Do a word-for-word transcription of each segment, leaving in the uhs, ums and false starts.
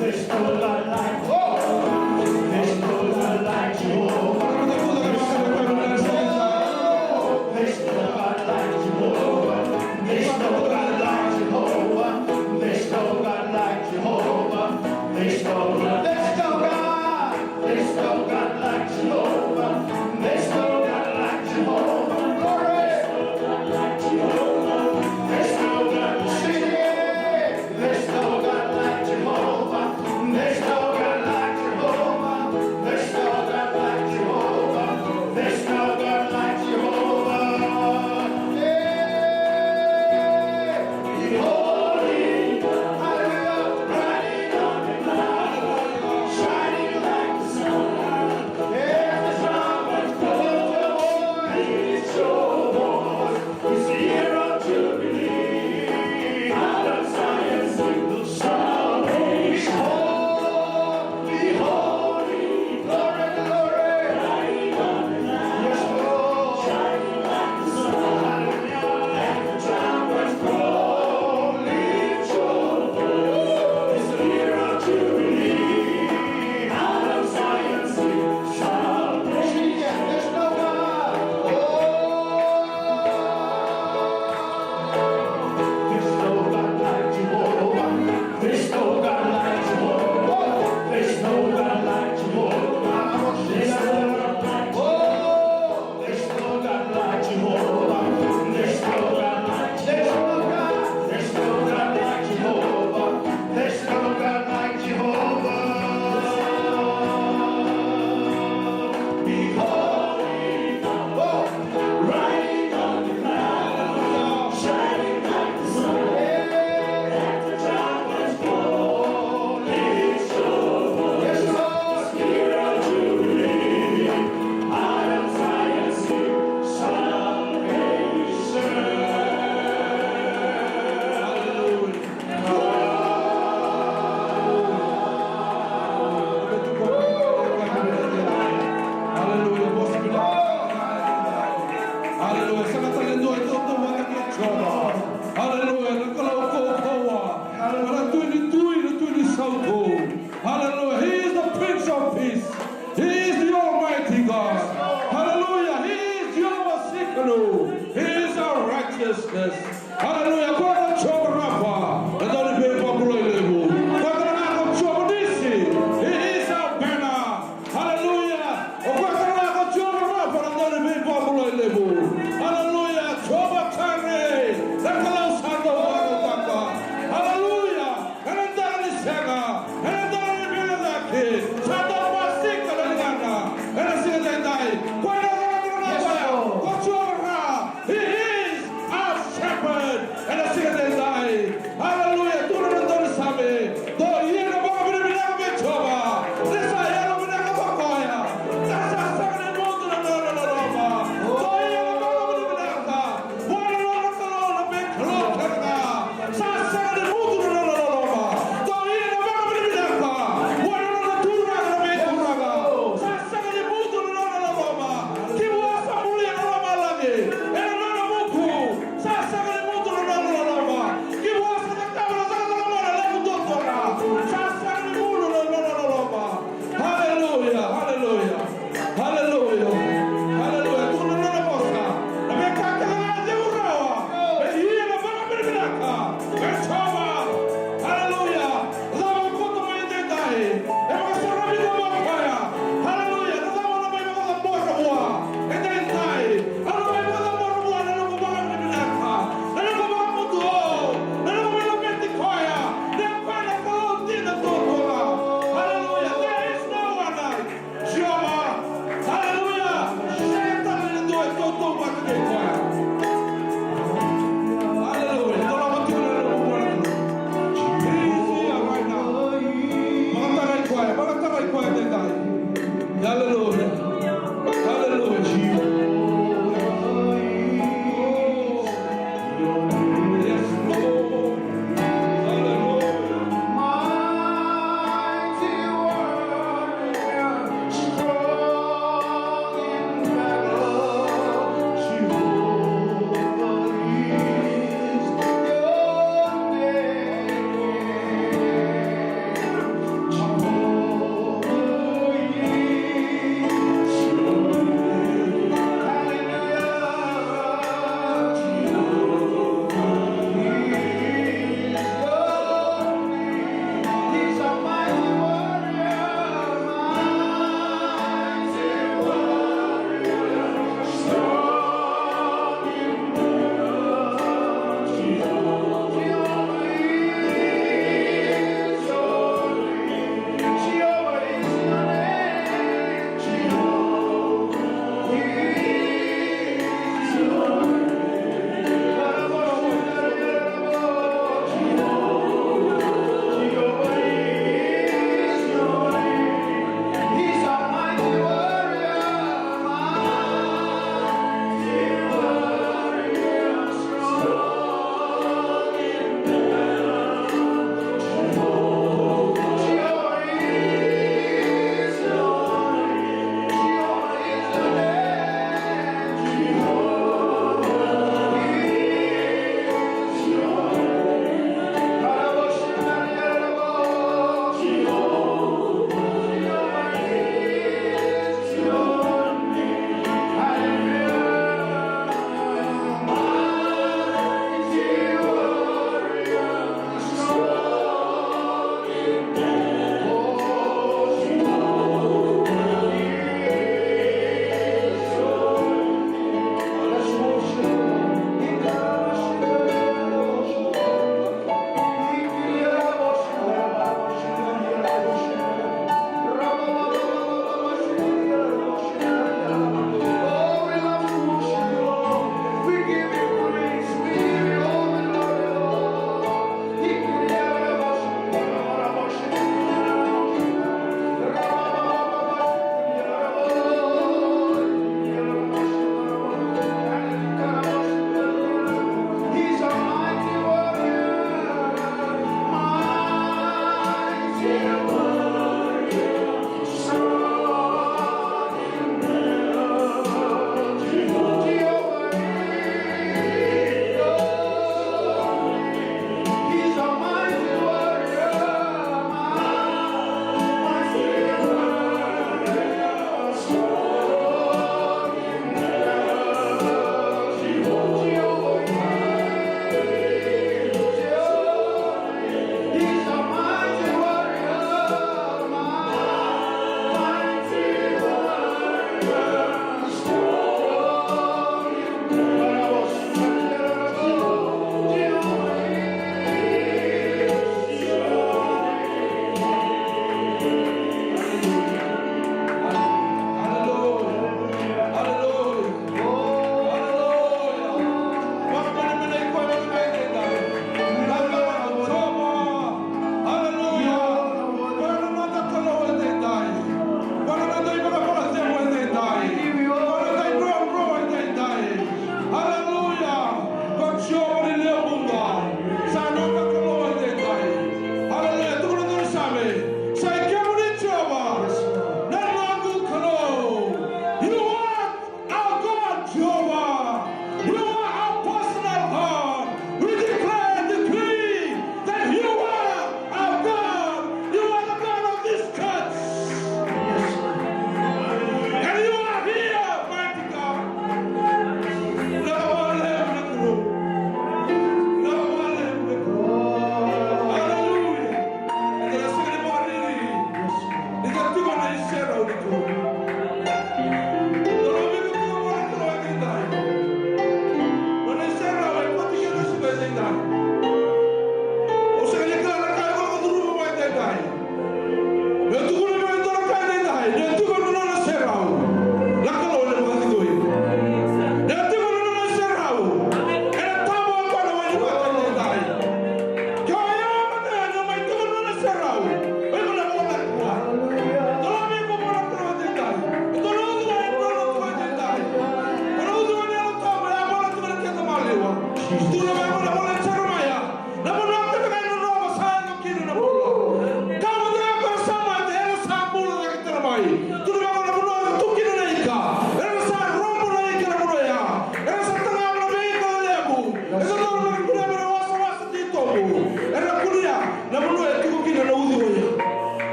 There's no God like Jehovah. There's no God like Jehovah. There's no God like Jehovah. There's no God like Jehovah. There's no God. There's no God. There's no God like Jehovah. There's no God like Jehovah. Glory. There's no God like Jehovah. Sing it. There's no God like Jehovah. There's no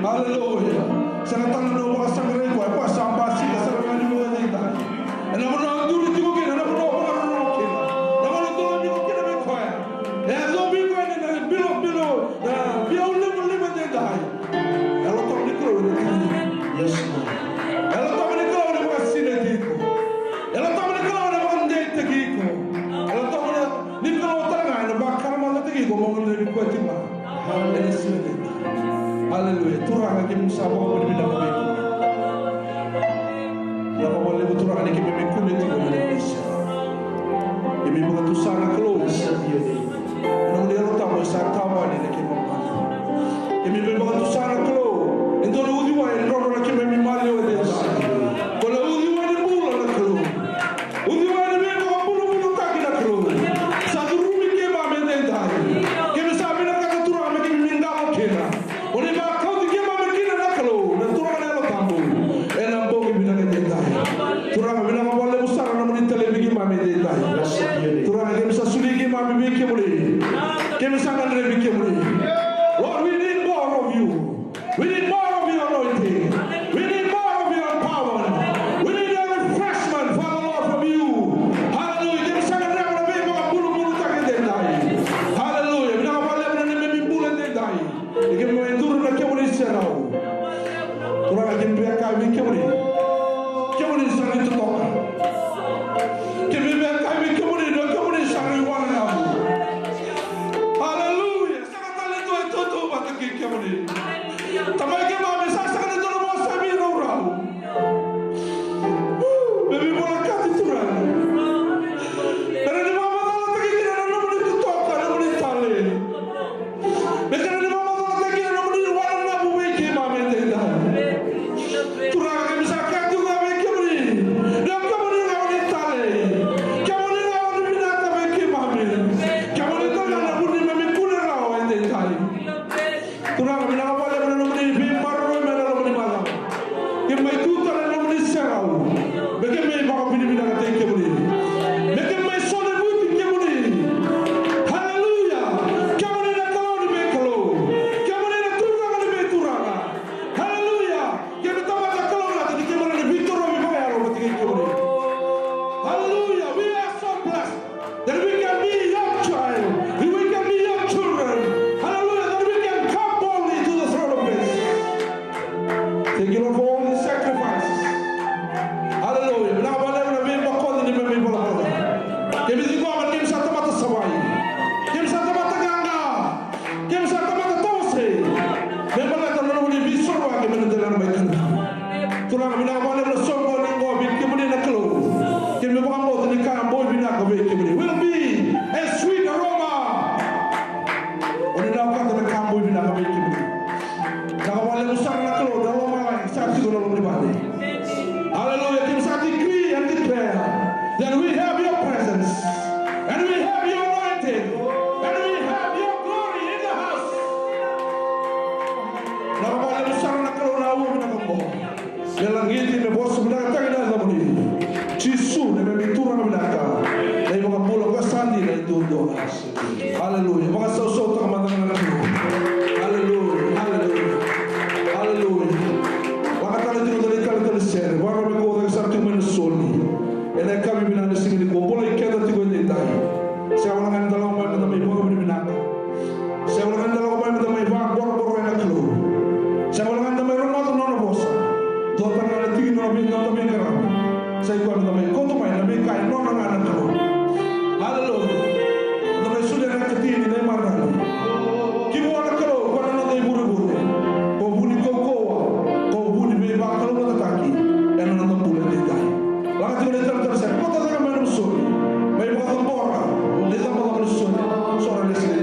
Aleluya. Sega tale ni o vakasaqarai koya, koya sa basika sara ga ni vakadeitaki. Ena vanua o duri tiko kina, ena vanua o vakarorogo kina, na vanua o dolavi iko kina vei koya. E yacovi iko yani na bilo, bilo, na veiyaunivuli vakadeitaki. Yalo Tabu ni Kalou ena tiko. Yes, Lord. Yalo Tabu ni Kalou ena vakasinaiti iko. Yalo Tabu ni Kalou ena vakadeitaki iko. Yalo Tabu ni Kalou tale ga ena vakaramatataki iko mo gadrevi koya tiko ga. Ena siga nikua. Aleluya. Turaga, keimami sa vakavinavinaka vei kemuni. Vinaka vakalevu Turaga ni keimami kune tiko ena nomu sere. Keimami vakatusa na Kalou. Na nomuni Yalo Tabu e sa tavani na keimami maliwa. Keimami vakatusa na Kalou e dua na uciwai e drodro na keimami maliwa e dua. Ko na uciwai ni bula na Kalou. Uciwai ni veivakabulabulataki na Kalou. Sa curumi keimami edaidai. Keimami sa vinakata Turaga me keimami davo kina. Mo ni vakauti keimami kina na Kalou, na Turaga na Yalo Tabu. Ena bogi vinaka edaidai. Turaga vinaka vakalevu sara na nomuni talevi keimami edaidai. Turaga keimami sa soli keimami vei kemuni. Keimami sa gadrevi kemuni. Lord, we need more of you. We need more of your anointing. We need more of your empowerment. We need a refreshment, Father Lord, from you. Hallelujah. Keimami sa gadreva na veivakabulabulataki edaidai. Hallelujah. Vinaka vakalevu na neimami bula edaidai. Ni keimami duri na kemuni serau. Turaga keimami via kaya vei kemuni. Kemuni sa ni totoka. Keimami via kaya vei kemuni, na kemuni sa ni wananavu. Hallelujah. Sega tale ni dua e tautauvata kei kemuni. Tamai keimami, sa sega ni dua na vosa e veiraurau. Me veivolekati Turaga. Me rawa ni vakamacalataki kina na nomuni totoka, na nomuni talei. Me rawa ni vakamacalataki kina na nomuni wananavu vei keimami edaidai. Turaga, keimami sa kaya tiko ga vei kemuni. Na kemuni ga oni talei. Kemuni ga oni vinaka vei keimami. Kemuni ga na vuni me keimami kune rawa edaidai. Turaga, vinaka vakalevu na nomuni veimaroroi mai na loma ni macawa. Keimami tu tale na nomuni serau. Me keimami vakavinavinakataki kemuni. Me keimami solevuti kemuni. Haleluya. Kemuni na Kalou ni veikalou. Kemuni na Turaga ni veituraga. Haleluya. Keimami tamata kalougata ni keimami na veitorovi vakayalo vata kei kemuni. Haleluya. We are so blessed that we can be your child, that we can be your children. Hallelujah, that we can come boldly to the throne of grace. Thank you, Lord, for all these sacrifices. Hallelujah. Vinaka vakalevu na veibokoci ni neimami valavala. Keimami tiko, keimami sa tamata savai. Keimami sa tamata qaqa. Keimami sa tamata tawasei. Me baleta na nomuni veisorovaki mai na delana mai Kanana. Turaga, vinaka vakalevu na soqoni qo vei kemuni na Kalou. Keimami vakabauta ni ka boi vinaka vei kemuni. Will be a sweet aroma. Oni na okata na ka boi vinaka vei kemuni. Vinaka vakalevu sara na Kalou, na lomalagi sa tiko na loma ni vale. Hallelujah. Keimami sa decree and declare that we have your presence, and we have your anointing, and we have your glory in the house. Vinaka vakalevu sara na Kalou na ua vinaka oqo. Me lagiti, me vosa vinakataki na yacamuni. Jisu, na neimami Turaga vinaka. Na iVakabula ko sa dina e duadua. Aleluya. Vakasausautaka mada ga na Kalou. Aleluya. Aleluya. Aleluya. Lako tale tiko na italitali sere. Vakarau me kau cake sara tiko mai na soli. Ena yakavi vinaka ni siga nikua, bolei keda tiko edaidai. Sega wale ga ni da lako mai meda mai vakavinavinaka. Sega wale ga ni da lako mai meda mai vaqoroqoroya na Kalou. Sega wale ga ni da mai rogoca na nona vosa. Dua tale ga na tiki ni nona vei, noda veiqaravi. Sa i koya meda mai kauta mai na veika e nona ga na Kalou. Aleluya. Meda mai solia na ikatini, na imadrali ki vua na Kalou, ko na noda ivurevure, ko vu ni kaukauwa, ko vu ni veivakalougatataki ena noda bula edaidai. Lako tiko na italitali sere, kauta cake mai na soli, mai vakacabora na icabocabo ni soli. Sora lesu.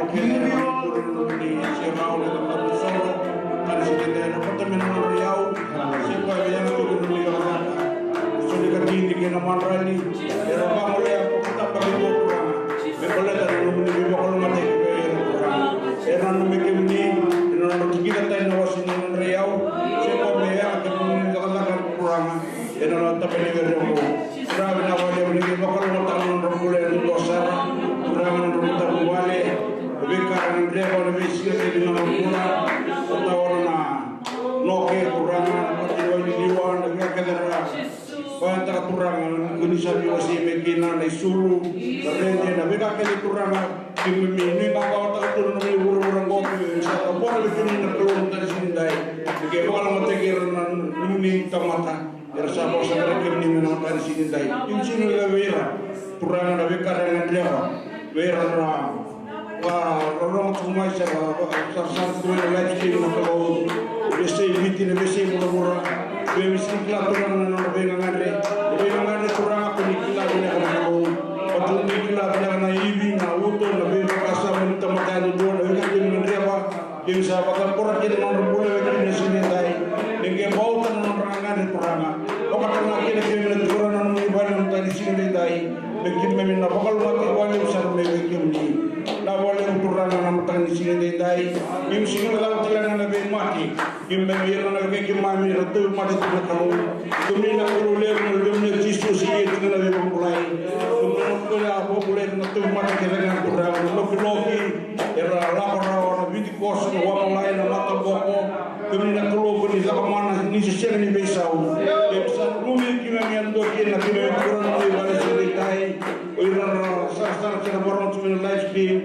Kena ni rau ni se rau na ka soro, ka ni se kena na kota me na nodra yau, se koya me yaga tu na nodra yau. So ni ka tini kei na madrali, era vagolea ko kota pa ki ko Turaga. Me baleta na nomuni veivakalougatataki vei ira Turaga. Era nanumi kemuni, ena nodra tikina tani na wase ni nodra yau, se koya me yaga kei na nomuni cakacaka Turaga. Ena nona tabana vei ira oqo. Turaga vinaka vakalevu ni qai vakalougatataka na nodra bula e dua sara. Turaga na nodra matavuvale. Na veika era gadreva na veisiga kece ni nodra bula. Ko tawana na noke Turaga na pati wai ni liwa na veika kece era vakayagataka Turaga. Ko ni sa veiwasei mai kina na isulu, na rede, na veika kece Turaga. Keimami nuiqawaqawataka tu na nomuni vuravura oqo, keimami sa cabora vei kemuni na Kalou na mataka ni siga nidai. Ni qai vakalougatataki ira na nomuni tamata. Era sa vakasaqara kemuni mai na mataka ni siga nidai. Keimami sega ni laiva vei ira Turaga na veika era gadreva vei ira na vakarorogo tiko mai se ra vakasarasara tiko mai na live stream na Kalou. Veiyasai Viti, na veiyasai vuravura. Keimami sega ni kila Turaga na nodra veigagadre. Na veigagadre Turaga ko ni kila vinaka na Kalou. Ko ni kila vinaka na ivi, na uto, na veivakasama ni tamata yadudua, na veika keimami gadreva. Keimami sa vakacabora kina na nodra bula vei kemuni na siga nidai. Ni qai bauta na nodra gagadre Turaga. Vakatara kina keimami na tiko ena nomuni vale na mataka ni siga nidai. Me keimami na vakalougatataki vakalevu sara mai vei kemuni. Na vakalevu Turaga na mataka ni siga nidai. Keimami sega ni cava tale ga na veimate. Keimami ira na vei keimami era tauvimate tu na Kalou. Kemuni na Kalou levu na Luvemuni o Jisu sa ia tiko na veivakabulai. Kemuni na Kalou levu na tauvimate kece ga Turaga. Na lokiloki. Era lako rawa na viti koso, na wamalai, na mataboko. Kemuni na Kalou ko ni caka mana ni se sega ni veisau. Keimami sa nanumi keimami yadua kina, keimami tiko ena nomuni vale siga nidai. O ira na sarasara se na vakarorogo tiko mai na live stream.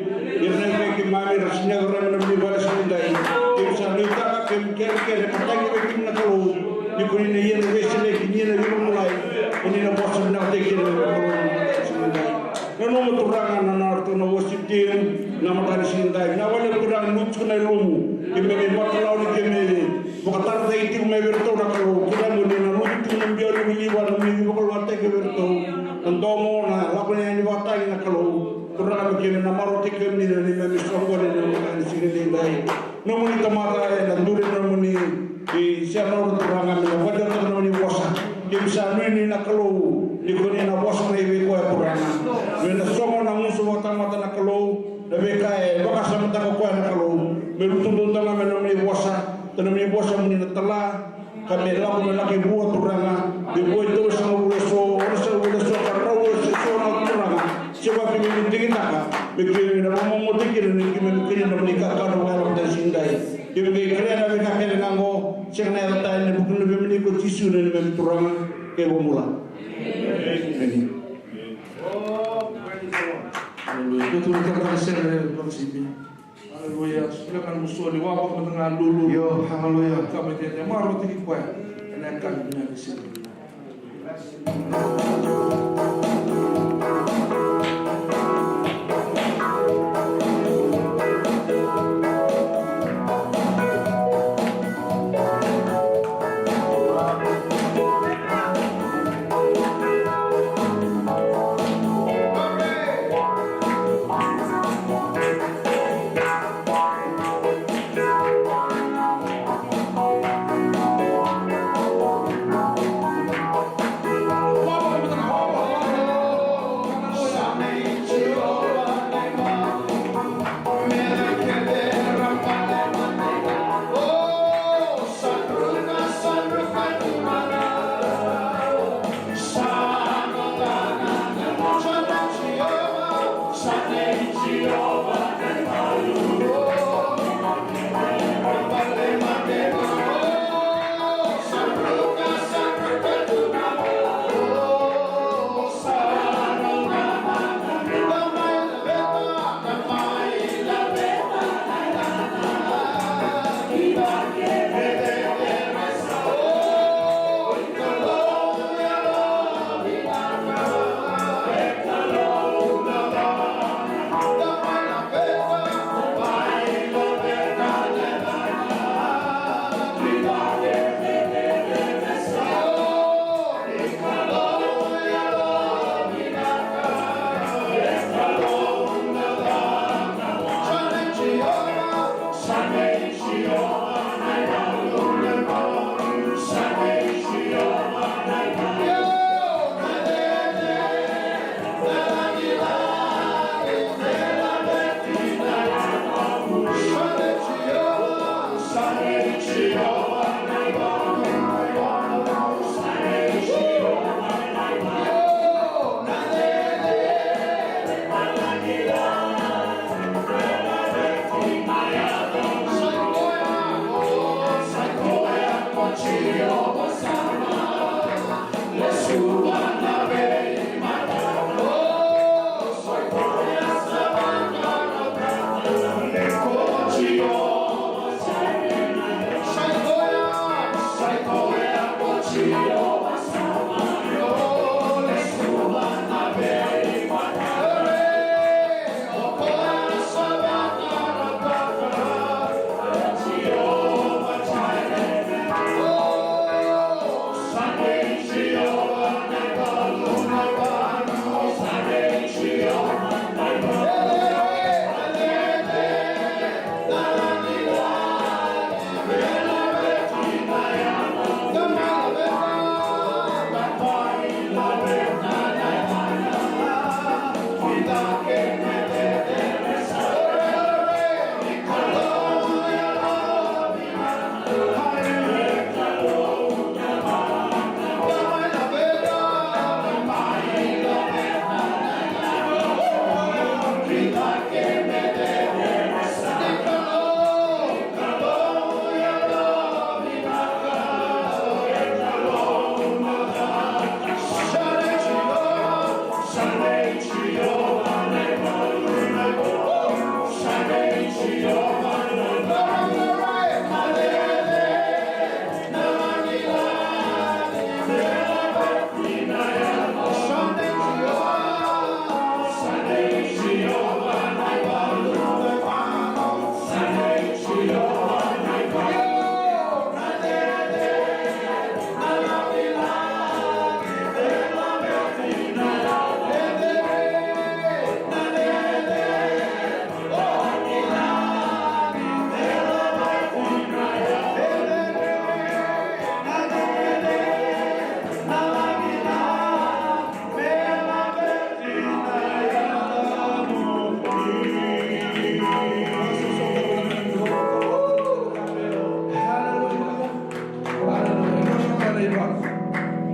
Ira na vei keimami era sega ni yaco rawa mai na nomuni vale siga nidai. Keimami sa nuitaka, keimami kerekere, ka tagi vei kemuni na Kalou. Ni ko ni na ia na veisereki, ni ia na veivakabulai. Ko ni na vosa vinakataki kina na Kalou na mataka ni siga nidai. Nanuma Turaga na, na ratou na worship team na mataka ni siga nidai. Vinaka vakalevu Turaga ni lutu tiko na ilumu. Keimami vakalawa ni keimami vakataraitaki tiko mai vei iratou na Kalou. Keimami ni na lutu tiko na biau ni viliva na nomuni veivakalougatataki vei iratou. Na domo, na lako yani vakatagi na Kalou. Turaga me keimami na marautaki kemuni na neimami soqoni na mataka ni siga nidai. Nomuni tamata ena duri na nomuni isere na Turaga me na vakadewataka na nomuni vosa. Keimami sa nuinui na Kalou ni ko ni na vosa mai vei koya Turaga. Me na sogo na gusu vakatamata na Kalou, na veika e vakasamataka o koya na Kalou. Me lutu dodonu ga me nomuni vosa, na nomuni vosa mo ni na tala, ka me lako me laki vua Turaga, me vua e tolusagavulu eso, onosagavulu eso, ka rauwasagavulu eso na Turaga. Se vaka keimami digitaka, me keimami na vakamomotaki kina ni keimami kila na nomuni kakana vakayalo mataka ni siga nidai. Keimami qai kerea na veika kece ga oqo, sega na yaca tani, ena vuku ni Luvemuni ko Jisu na neimami Turaga kei Vakabula. Emeni. Aleluya. Aleluya. Solia ga na musoli, wa vaka mada ga lulu. Io, aleluya. Ka me tete, marautaki koya. Ena yakavi vinaka ni siga.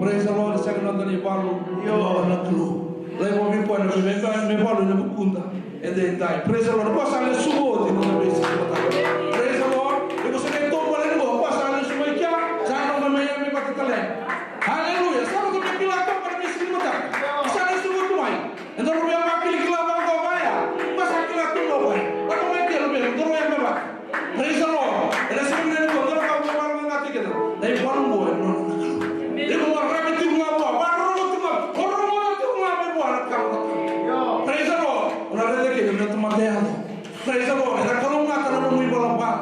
Praise the Lord, sega ni noda na ivalu. Io, na Kalou. Lai mo vei koya na me, me, me valu ena vukuda. Edaidai. Praise the Lord. Koya sa lesu oti na noda veisiga ni mataka. Praise the Lord. Iko sa qai toka mai qo, koya sa lesu mai kea, sa noda mai ya me vata tale. Hallelujah. Sa noda mai kila toka na veisiga ni mataka. Sa lesu oti mai. E dodonu me vakilakila vaqo vaya. Koya sa kila tu qo vaya. Lako mai kea luvena, dodonu me vaka. Praise the Lord. Ena siga vinaka nikua, dua na ka au via vakalougatataki keda. Na ivalu qo e nona na Kalou. Iko mo raica tiko ga vua, vakarorogo tiko ga, o rogoca tiko ga mai vua na ka mo cakava. Praise the Lord. O na raica kina na tamata e yaco. Praise the Lord. Ena kalougata na nomu ivalavala.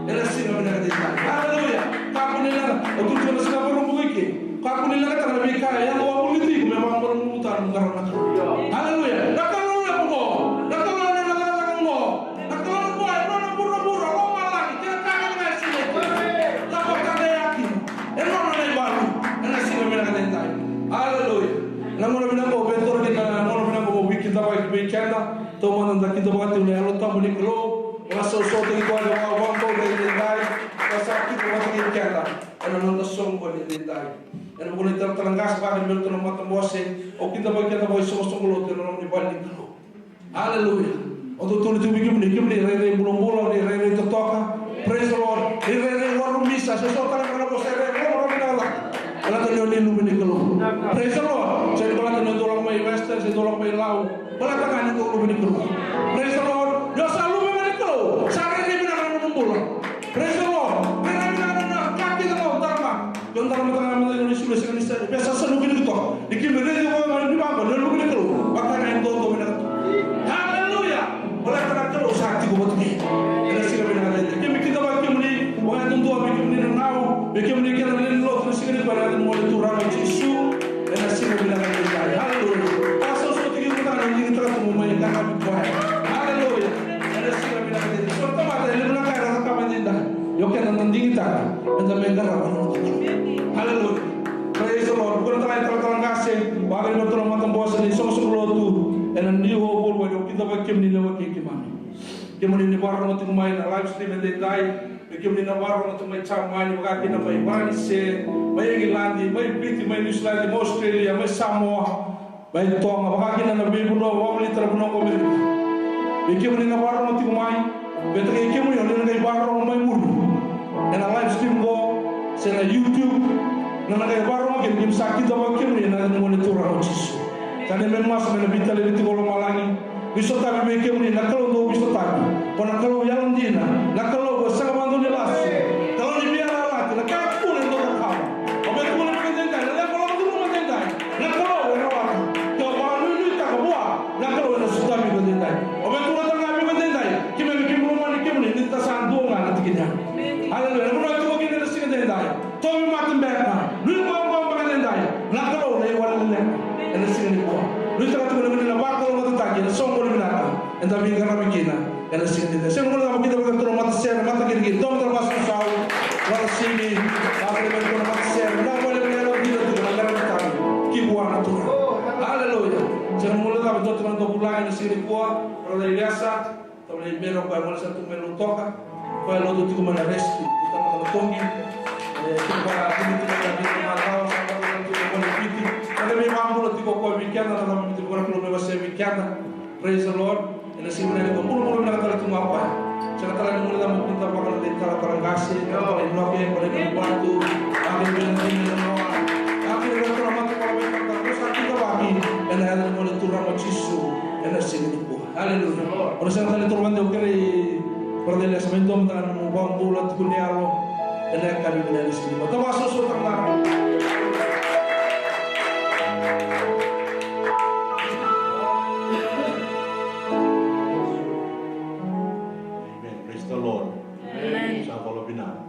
Ena siga vinaka edaidai. Hallelujah. Kakua ni leqa, o tu tiko na siga Vakaraubuka i ke. Kakua ni leqataka na veika e yaco wavoliti iko me vakamalumalumutaka na nomu qarava na Kalou. Hallelujah. Na Kalou levu qo. Na Kalou ena cakacaka qo. Na Kalou vua e nona vuravura, lomalagi, kei na ka kece ga e sega ni tu. Lako tale ya kina. E nona na ivalu. Ena siga vinaka edaidai. Hallelujah. Na gauna vinaka qo, vei toro kina na gauna vinaka qo, wiki cava vei keda. Taumada da kidavaka tiko na Yalo Tabu ni Kalou. Vakasausau tiko vua, vua, vua, vua, edaidai. Ka sa kidavaka tiko keda. Ena noda soqoni edaidai. Ena vuku ni talatala qase vaka me ratou na matabose. Au kidavaki keda vakaisoqosoqo lotu ena loma ni vale ni Kalou. Aleluya. O dou tukuna tiko vei kemuni, kemuni rairai bulabula, ni rairai totoka. Praise the Lord. Ni rairai warumisa, se so tale na vosa e rairai warumisa. Baleta ni o ni luve ni Kalou. Praise the Lord. Se ni baleta ni o dou lako mai Western, se dou lako mai Lau. Baleta ga ni dou luve ni Kalou. Praise the Lord. Ni o sa luve ga ni Kalou. Sa rairai vinaka na nomu bula. Praise the Lord. Rairai vinaka na ka kece ga o dara ga. Io, dara mada ga mada io ni sulu sega ni sega. Via sa sanuki ni toka. Ni kimi raici koya ga ni vaqo, ni luve ni Kalou. Vaka ga e dodonu vinaka tu. Haleluya. Baleta na Kalou sa tiko vata kei. Ena siga vinaka edaidai. Keimami kidavaki kemuni, vakayadudua vei kemuni na nau, vei kemuni kece na lewe ni lotu ena siga nikua ena yaca ni Gone Turaga o Jisu. Ena siga vinaka edaidai. Haleluya. Vakasausau tiko vata na digitaka tu mai qaravi koya. Haleluya. Ena siga vinaka edaidai. So na tamata e levu na ka era cakava edaidai. Io keda na digitaka, eda mai qarava na noda Kalou. Haleluya. Praise the Lord. Ko na tala, talatala qase, vaka kina ratou na matabose ni soqosoqo lotu ena New Hope Worldwide, au kidavaki kemuni lewe kei keimami. Kemuni ni vakarorogo tiko mai na live stream edaidai, vei kemuni na vakarorogo tiko mai Jamani, vaka kina mai Varanise, mai Igiladi, mai Viti, mai Niusiladi, mai Australia, mai Samoa, mai Toga, vaka kina na veivanua wavolita na vanua qo Amerika. Vei kemuni na vakarorogo tiko mai, vei kemuni o ni na qai vakarorogo mai muri ena live stream qo se na YouTube, na na qai vakarorogo kina, keimami sa kidavaki kemuni ena yaca ni Gone Turaga o Jisu. Sa neimami masu me na veitalevi tiko lomalagi. Veisotavi vei kemuni na Kalou dau veisotavi. Ko na Kalou yalodina, na Kalou ko sega vakadua ni lasu. Kalou ni veiyalayalati, na ka e tukuna e dau cakava. O vei tukuna vei keda edaidai, na leqa lako curuma edaidai. Na Kalou e rawata. Ke o vakanuinuitaka vua, na Kalou ena sotavi iko edaidai. O vei tukuna tale ga vei iko edaidai, keimami keimami lomani kemuni ni da sa dua ga na tikina. Aleluya. Na vanua e tu kina ena siga edaidai. Tauvimate beka, nuiqawaqawa beka edaidai, na Kalou na iwali leqa ena siga nikua. Nuitaka tiko na kena vakalougatataki ena soqoni vinaka eda veiqaravi kina ena siga edaidai. Sega ni guilecava kina vakatura matasere, mata kirikiri, dua mata vakasausau, vakasimi, vakasimi vakatura matasere, na vale na yalo dina tu na qaravi tani ki vua na Turaga. Aleluya. Sega ni guilecava Dua tu na dua vulagi na siga nikua, brother Eliasa, tamana i Mero, koya gole sa tu mai Lautoka, koya lotu tiko mai na rescue, tu tamana na togi, e, tu koya, tu tu na togi, tu na rawa, sa tu tu na gole Viti. Na ka me vabula tiko koya vei keda, na ka me tiko na kula me wasea vei keda. Praise the Lord. Ena siga vinaka nikua, bulabula vinaka tale tu ga o koya. Sega tale ni guilecava mo kidavaka na italatala qase, na italatala Inoke, Baleka ni Vatu, a kei na dina na noa, a kei na italatala mata kola vei na ka sa kidavaki ena yaca ni Gone Turaga o Jisu ena siga nikua. Aleluya. O na sega tale ni toro mada, au kerei Brother Elias me dua mada na nomu vakabula tiko ni yalo ena yakavi vinaka ni siga nikua. Tavasosotaka mada. Amen. Praise the Lord. Amen. Sa vala vinaka.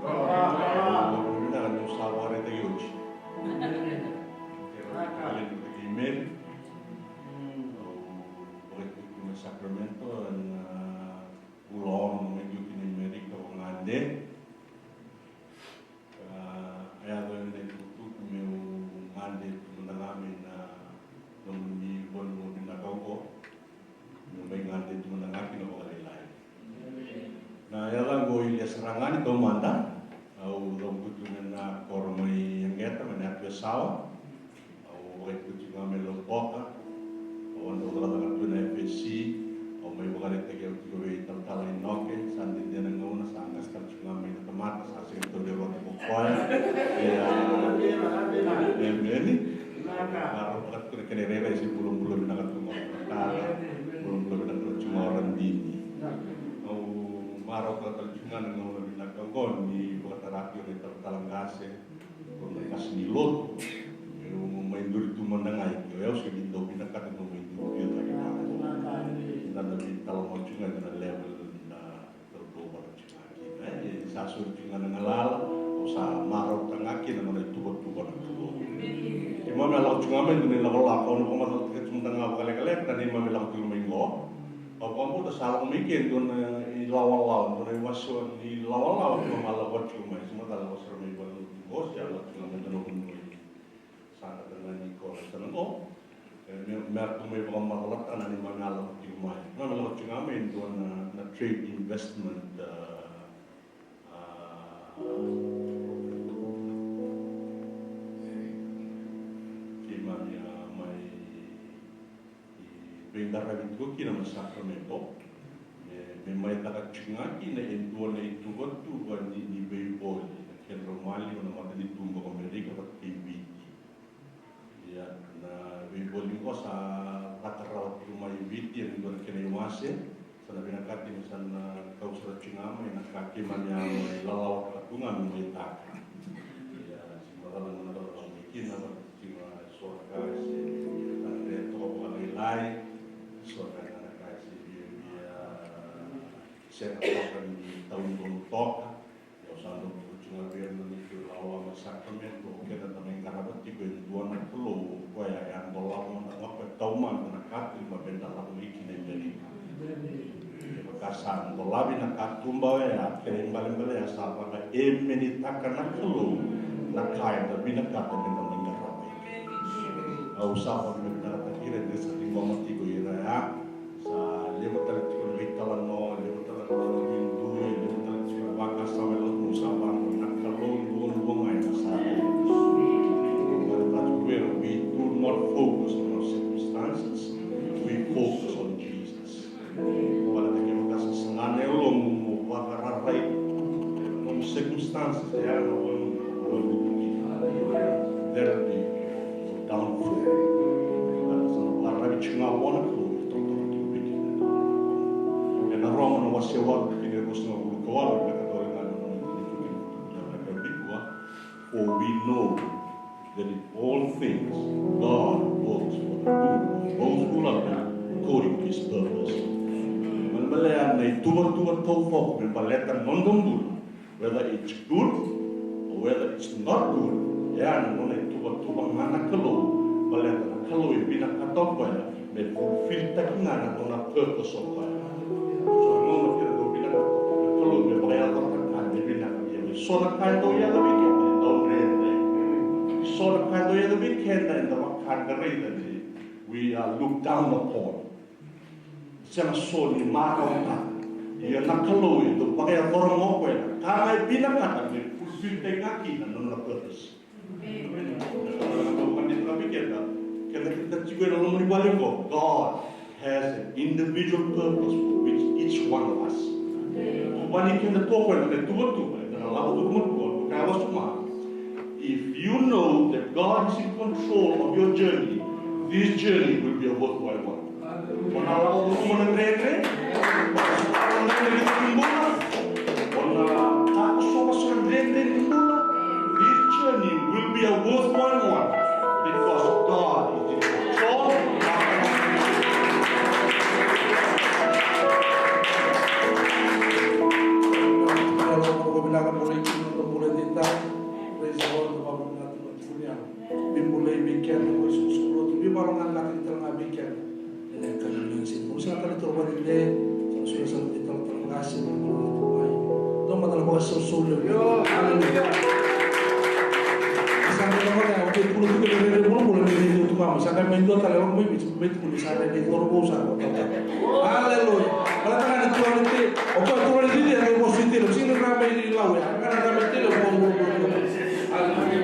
Vala vinaka ni sa vakaraitaki oti. Amen. Au vakaitutu mai Sacramento ena vula ono mai tu ki na Amerika, au gade. A yaco ena itukutuku meu gade tu mada ga mai na nomuni vanua vinaka oqo. Meu mai gade tu mada ga kina vakalailai. Na yacaqu o Ilias Ragani taumada. Au cavutu tu mai na koro mai Yaqeta, mai na yatu Yasawa. Au vakaitukutuku ga mai Lautoka. Au a dau cakacaka tu na F S C. Au mai vakaraitaki au tiko vei talatala Inoke, sa dede na gauna, sa qase tale tiko ga mai na tamata, sa sega ni tauri au vata ko koya. Ia, emeni. Marautaka tiko na kena irairai, se bulabula vinaka tu ga o talatala, bulabula vinaka tu ga o Radini. Au marautaka tale tiko ga na gauna vinaka oqo ni vakatara tiko na italatala qase. Ko na qase ni lotu. Meu mai duri tu mada ga i ke, o yau sega ni dau vinakata meu mai duri tu e cake vaqo. Da na veitalanoa tiko ga ena level da dau dau vata tiko ga kina. E sa soli tiko ga na galala, au sa marautaka ga kina na nona ituvatuva na Kalou. Keimami a lako tiko ga mai dua na ilakolako, au na vakamacalataka tiko mada ga vakalekaleka na neimami lako tiko mai qo. Au vakabauta sa lako mai ke dua na ilawalawa, dua na iwase ni lawalawa keimami a lako tiko mai. Sa mada lako sara mai vale. Qo se a lako tiko ga mai dua na vanua i Santa Catarina, Nicola, sa na qo. E, me, me a tu mai vakamacalataka na neimami a lako tiko mai. Keimami a lako tiko ga mai dua na, na trade investment, a, a, keimami a mai veiqaravi tiko kina mai Sacramento. Me, me mai caka tiko ga kina e dua na ituvatuva ni, ni veivoli, na kedrau maliwa na matanitu o Amerika vata kei Viti. Ia, na veivoli qo sa caka rawa tiko mai Viti ena dua na kena iwase. Sa na vinakati me sa na kau sara tiko ga mai na ka keimami a mai lalawataka tu ga me mai caka. Ia, sa macala na macala mai kina, vata tiko ga so na ka e se via tadre toka vakalailai, so na ka e se via, via sega toka ni taudonu toka. Ia, au sa dau tukuna tiko ga vei ira na neitou ilawalawa mai Sacramento, o keda da mai qarava tiko e dua na Kalou, o koya e a dolava mada ga o koya taumada na katuba me da lako mai kina i Amerika. Kevaka sa dolavi na katuba oya, kena ibalebale ya sa vakaemenitaka na Kalou na ka eda vinakata me da mai qarava. Au sa vakavinavinakataki ira ni sa ciqoma tiko ira ya. Sa levu tale tiko na veitalanoa, levu tale na veiduidui, levu tale tiko na vakasama e lako, sa vaqo na Kalou duadua ga ena sa levu. Baleta tiko vei ira, we do not focus on our circumstances, we focus on Jesus. Baleta kevaka sa saga na yalomu mo vakararai nomu circumstances, e yaga na vanua mo lako tiko kina. That'll be your downfall. Baleta sa na vakararavi tiko ga vua na Kalou, e tautauvata tiko vei keda. Ena Roma na wase walu, tikina e ruasagavulu ka walu, e vaka tale ga na nona itukutuku ena yakavi nikua. For we know that in all things God works for the good of those who love him according to his purpose. Malemale ya na ituvatuva taucoko me baleta na noda bula, whether it's good or whether it's not good, e ya na nona ituvatuva ga na Kalou, baleta na Kalou e vinakata o koya me fulfill-taki ga na nona purpose o koya. So na gauna kece dau vinakata na Kalou me vakayacora na ka me vinaka, ia me so na ka e dau yaco vei keda e dau dredre. So na ka e dau yaco vei keda eda vaka da raica ni We are looked down upon. Sega soti ni marautaka. Ia na Kalou e dau vakayacora ga o koya na ka ga e vinakata me fulfiltaki ga kina na nona purpose. Keda, keda tiko ena loma ni vale qo, God has an individual purpose for which each one of us. Vani keda tu o koya na kai tuvatuva, eda na lako curuma tu o koya, lako curuma. If you know that God is in control of your journey, this journey will be a worthwhile one. O na lako curuma na dredre, o na sotava na dredre ni bula, o na takosova so na dredre ni bula. This journey will be a worthwhile one because God is in control. Praise the Lord. Veibolei vei keda ko isukusuku lotu, veivakalomalagi tale ga vei keda. Ena yakavi vinaka ni siga, sa tale toro vale de, sa suya sa vei tale tale vaka se vei tale tale mai. Dua mada na vakasausau levu. Aleluya. Sa qai na vaka, o ke pula tu ke na rere bula bula ni rere tu kama, sa qai mai dua tale, o mai vei, mai tu kuli sa qai ni toro vou sa. Aleluya. Baleta ga ni tu ane te, o koya tu ane te, ane mo sui te, sui na rama i lau ya, ane rama i te, o mo mo mo. Aleluya.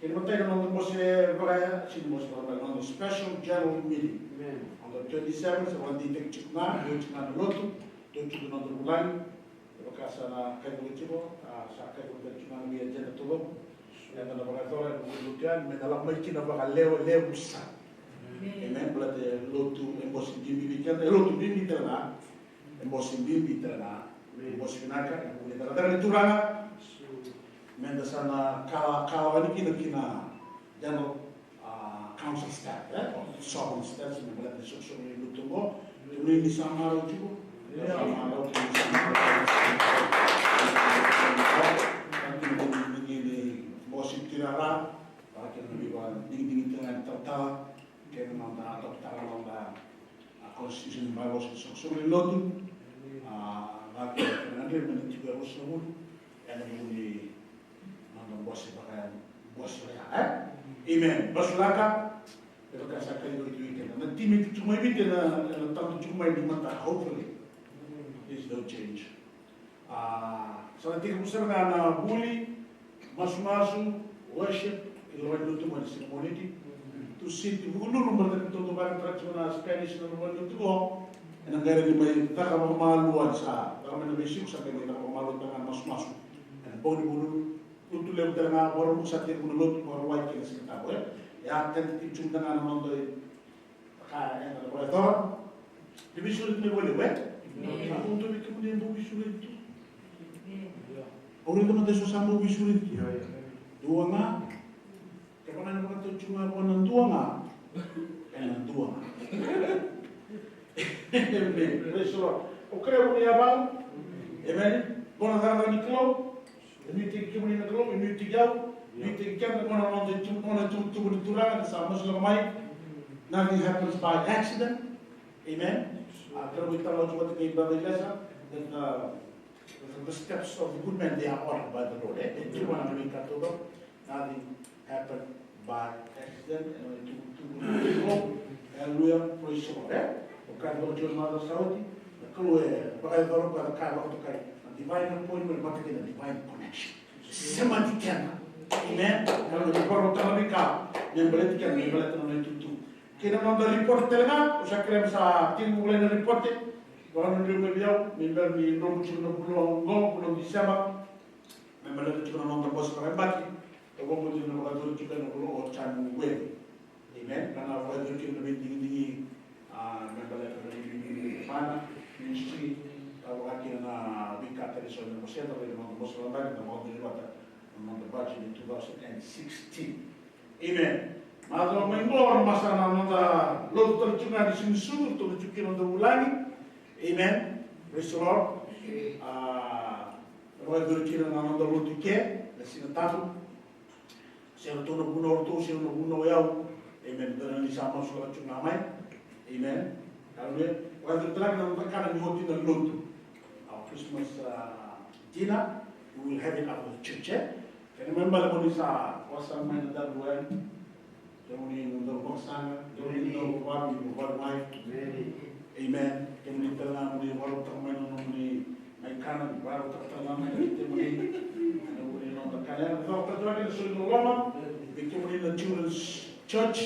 Kena imatai na noda bose vaka, sega ni bose vaka, noda special general meeting on the twenty-seventh, sa vakadeitaki tiko ga, dua tiko ga na lotu, dua tiko na noda vulagi. Vaka sa na kacivi tiko, a, sa kacivi tiko ga na vei agenda taucoko. Eda na vakayacora ena vuli lotu yani, me na lako mai kina vakalewe, levu sara. Amen. Baleta e lotu, e bose bibi vei keda, e lotu bibi tale ga, e bose bibi tale ga, e bose vinaka, e vuli tale ga na Turaga. Meda sa na kala, kala yani kina, kina general, a, council staff, e? O sovereign staff, me baleta na isoqosoqo ni lotu qo. Kemuni ni sa marau tiko. Sa marau, kemuni sa marau. Kemuni ni bose tirara. Vaka kina na veivadigidigi tiko ga ni talatala. Kei na noda adoptaka na noda, a, constitution, bylaws, isoqosoqo ni lotu. A, vaka kina na gadrevi me na tiko e ruasagavulu. Ena vuni noda bose vaka, bose vaka, e? Amen. Bose laka. E vaka sa kacivi tu i keda. Na timi tu mai Viti, na, na tadu tu mai ni mata, hopefully. There's no change. A, sa na tekivu sara ga na vuli, masumasu, worship, i loma ni lotu mai na siga Moniti. Tusiti, Vukelulu, baleta ni tou vakayagataka tiko na Spanish na loma ni lotu qo. Ena qai rawa ni mai caka vakamalua ni sa, caka mai na veisiku sa qai mai caka vakamalua tale ga na masumasu. Ena bogi ni Vukelulu, lotu levu tale ga, Vakaraubuka sa tekivu na lotu, Vakarauwai kei na Sigatabu, e? E a tani tiko tale ga na noda, e, ka, e, na vakayacora. Ni veisureti mai vakalevu, e? Sa bau dua vei kemuni e bau veisureti tu. Au raica mada eso sa bau veisureti tu. Dua ga. Kevaka ena vakatau tiko ga vua na dua ga, ena dua ga. Amen. Praise the Lord. O kerea vua na yavana. Amen. Vua na cakacaka ni Kalou. E nuitaki kemuni na Kalou, e nuitaki au, e nuitaki keda, vua na noda itu, vua na itubutubu ni Turaga, da sa masulaka mai. Nothing happens by accident. Amen. A, kerea vua na talo tu vata kei brother Lesa, that, uh, the, the steps of the good man, they are ordered by the Lord. E, e tu vua na veika taucoko. Nothing happened by accident, ena itubutubu ni Kalou. Hallelujah, praise the Lord, e? O kaya vaka tiko na macawa sa oti, na Kalou e vakayacora, vakatokai na divine appointment vata kei na divine connection. Semati keda. Amen. Kalou e vakarautaka na veika me baleti keda, me baleta na nona itubutubu. Kei na noda report tale ga, au sa kerea me sa tiko volai na report, vakanadrui mai vei au, me bera ni dromu tiko na vula oqo, vula o December. Me baleta tiko na noda bose vakayabaki, au vakabauta ni na vakayacori tiko ena vula o January. Amen. Ka na vakayacori tiko na veidigidigi, a, me baleta na veidigidigi ni Vana Ministry, ka vaka kina na veika tale eso ena bose, na noda bose vakayabaki, na vakayacori vata na noda budget ni two thousand and sixteen. Amen. Macawa mai qo, na masa na noda lotu tale tiko ga ni sucusucu, tou tiko kina noda vulagi. Amen. Praise the Lord. A, Vakayacori kina na noda lotu i ke na Sigatabu. Se ratou na vunau o ratou, se na vunau o yau. Amen. Dua na ni sa masulaka tu ga mai. Amen. Hallelujah. Vakacegu tale ga na noda kana ni oti na lotu. Our Christmas, uh, dinner, we will have it after the church, eh? Kena ibalebale mo ni sa wasea mai na W M. Kemuni na dau vakasaqa, kemuni na dau vakavi, vakavi mai. Amen. Kemuni tale ga mo ni vakarautaka mai na nomuni na ikana, ni vakarautaka tale ga mai na kemuni. Na nomuni na noda kana. Ena vakarautaka na soli loloma vei kemuni na Children's Church.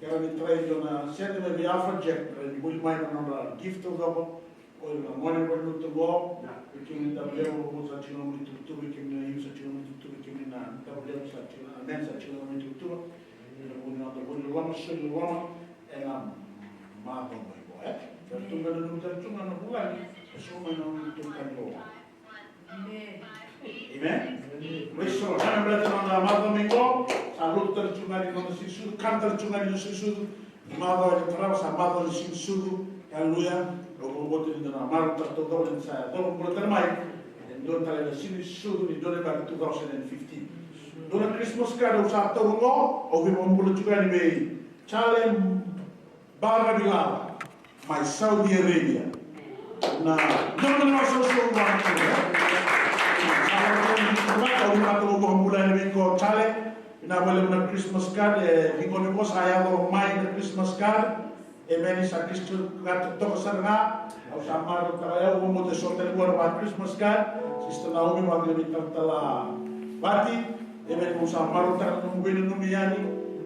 Kera ni tarai dua na sede mai vei Alpha Jack, era ni vuli mai na nodra gift taucoko. O ira na gone valenuitaki qo, vei kemuni na W M, sa tiko na nomuni tuvatuva, vei kemuni na youth sa tiko na nomuni tuvatuva, vei kemuni na W M sa tiko na, amen, sa tiko na nomuni tuvatuva. Ena vuku ni noda vuli loloma, soli loloma ena macawa mai qo, e? Sa tu mai na nomuni tale tu ga na vulagi, e so mai na nomuni tuvatuva. Amen. Praise the Lord. Ena baleta na noda macawa mai qo, sa lotu tale tu ga ni noda siga ni sucu, kana tale tu ga ni noda siga ni sucu. Macawa e tarava sa macawa ni siga ni sucu. Hallelujah. Au vakabauta ni da na marautaka taucoko ni sa yacova bula tale mai e dua tale na siga ni sucu ni dua na yabaki two thousand and fifteen. Dua na Christmas card au sa taura qo, au via vakabula tiko yani vei Chale Baravilava mai Saudi Arabia. Na dua na macawa sa sucu vaka tu, e? Sa vakabula tiko, au via vakabula yani vei ko Chale. Vinaka vakalevu na Christmas card, e, vei kemuni ko sa yaco mai na Christmas card. Amen, sa Christmas card totoka sara ga. Au sa marautaka, au vakabauta so tale vua na Christmas card. Sister Naomi, vakavinavinaka talatala Vati. Amen, au sa marautaka na nomu veinanumi yani.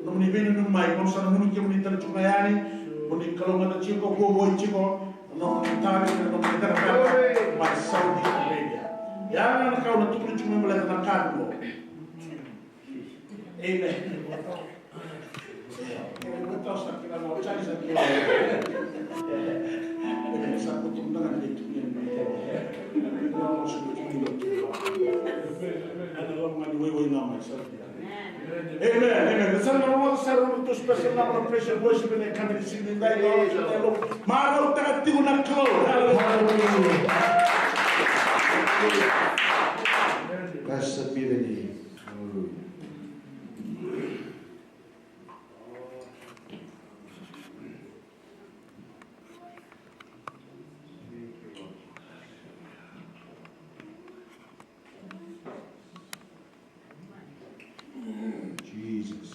Nomuni veinanumi mai, au sa na vunau kemuni tale tu ga yani. Mo ni kalougata tiko, vovoi tiko. Nomuni tavi, nomuni tavi mai Saudi Arabia. Ya na ka au na tukuna tu mai baleta na card qo. Amen. Amen, amen. Sa na rogoca sara na nodratou special number of praise and worship ena yakavi ni siga nidai. Marautaka tiko na Kalou. Hallelujah. Pastor Melanie. Hallelujah. Jesus.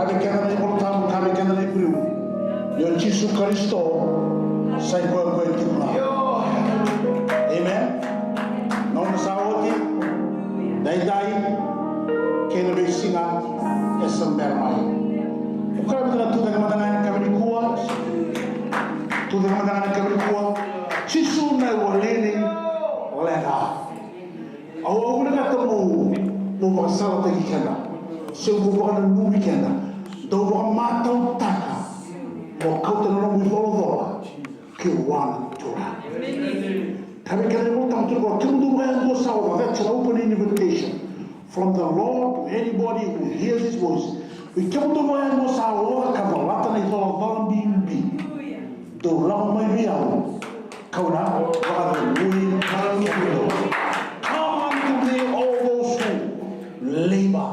Kaya vei keda na iVolatabu, kaya vei keda na iVolatabu ni o Jisu Karisito sa i koya koya tiko ga. Amen. Gauna sa oti, daidai, kei na veisiga e sa bera mai. Au kaya vei keda na tucake mada ga ena yakavi nikua. Tucake mada ga ena yakavi nikua. Jisu na iwali ni leqa. Au, au vinakata mo, mo vakasalataki keda, se mo vakananumi keda, dau vakamatautaka mo kauta na nomu icolacola ki vua na Turaga. Kaya vei keda na iVolatabu, kemudou vakayadua sa oca, that's an open invitation from the Lord to anybody who hears his voice. Vei kemudou vakayadua sa oca ka calata na icolacola bibi. Dou lako mai vei au, kau na vakacegui kemudou. Come unto me, all those who labor.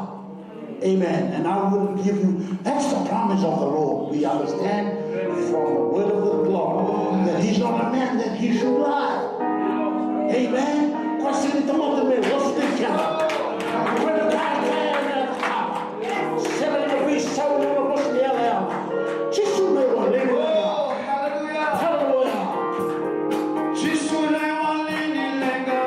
Amen. And I will give you. That's the promise of the Lord. We understand from the word of the Lord that he's not a man that he should lie. Amen. Koya sega ni tamata me lost the kena. When God can, sega ni veisau na vosa ni yalayala. Jisu na iwali ni leqa. Hallelujah. Jisu na iwali ni leqa.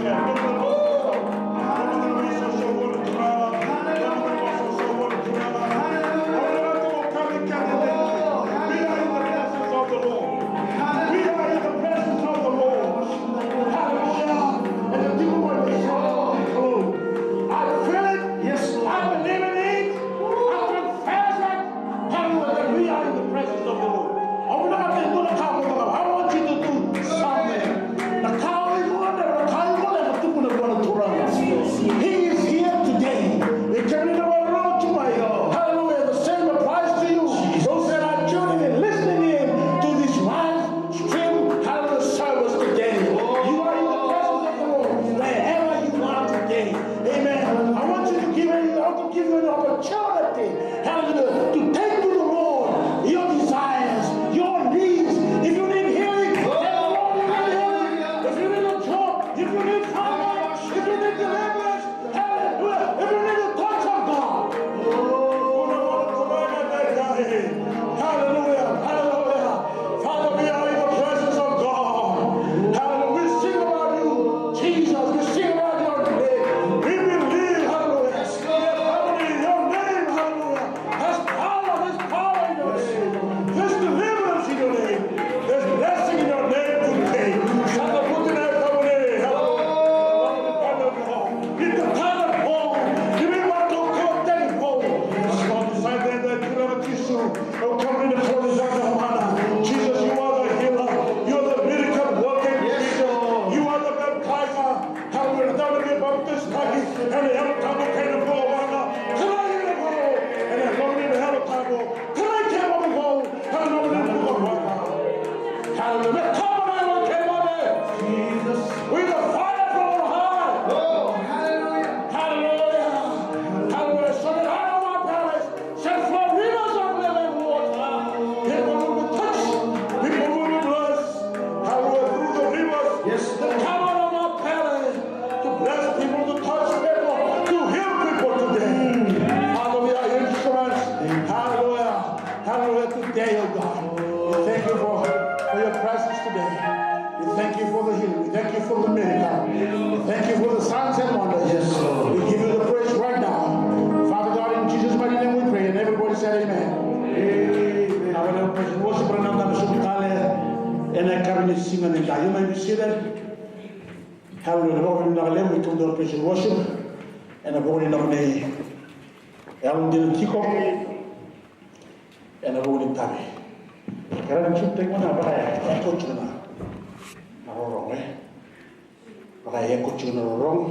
Hallelujah. And the people were, I feel it. Yes, Lord. I believe in it. I confess it. Hallelujah. We are in the presence of the Lord. Au vinakata e dua na ka mo cakava. I want you to do something. Na ka o iko gadreva, na ka o iko gadreva, tukuna vua na Turaga. He is here today. E kemuni na vakarorogo tu mai. Hallelujah. The same applies to you. Those that are tuning in, listening in to this live stream, hallelujah, service today. You are in the presence of the Lord wherever you are today. Amen. I want you to give, I want to give you an opportunity, hallelujah, to take to the Lord your desires, your needs. If you need healing, tell the Lord you need healing. If you need a job, if you need finance, if you need deliverance, hallelujah. If you need the touch of God. Hallelujah. Hallelujah. Father, we are in the presence of God. Hallelujah. We sing about you, Jesus. We sing about your name. We believe, hallelujah. Yes, Lord. Your name, hallelujah. There's power, there's power in your name. There's deliverance in your name. There's blessing in your name today. Saka puti na yakavi nei, hallelujah. Ni kakana vou, ni veimatau kauta tani vou. Saka puti na yakavi nei, Jisu. Au kemuni na Kalou ni cakacaka mana. Jesus, you are the healer. You are the miracle working Jesus. You are the baptizer. Hallelujah. Ena baptized taki ena Yalo Tabu kei na bukawaqa. Kalai ena vou ena loma ni Yalo Tabu. Kalai keimami vou ena loma ni bukawaqa. Hallelujah. Come on, Lord, keimami. Jesus. With the fire from on high. Oh, hallelujah. Hallelujah. Hallelujah. So that out of our bellies shall flow rivers of living water. People will be touched. People will be blessed. Hallelujah. Through the rivers, yes, that come out of our belly to bless people, to touch people, to heal people today. Father, we are instruments. Hallelujah. Hallelujah. Today, oh God, we thank you for, for your presence today. We thank you for the healing. We thank you for the miracle. We thank you for the signs and wonders. Yes, Lord. We give you the praise right now. Father God, in Jesus' mighty name we pray. And everybody said, "Amen." Amen. Now, we're gonna praise and worship, but I'm not sure. Ena yakavi ni siga nidai. You may be seated. Hallelujah. Ena vuku ni nona levu, we come to praise and worship. Ena vuku ni nona yalodina tiko. Ena vuku ni tavi. Kerea ni tiko tiko na vaka e koto tiko na rorogo, e. Vaka e koto tiko na rorogo.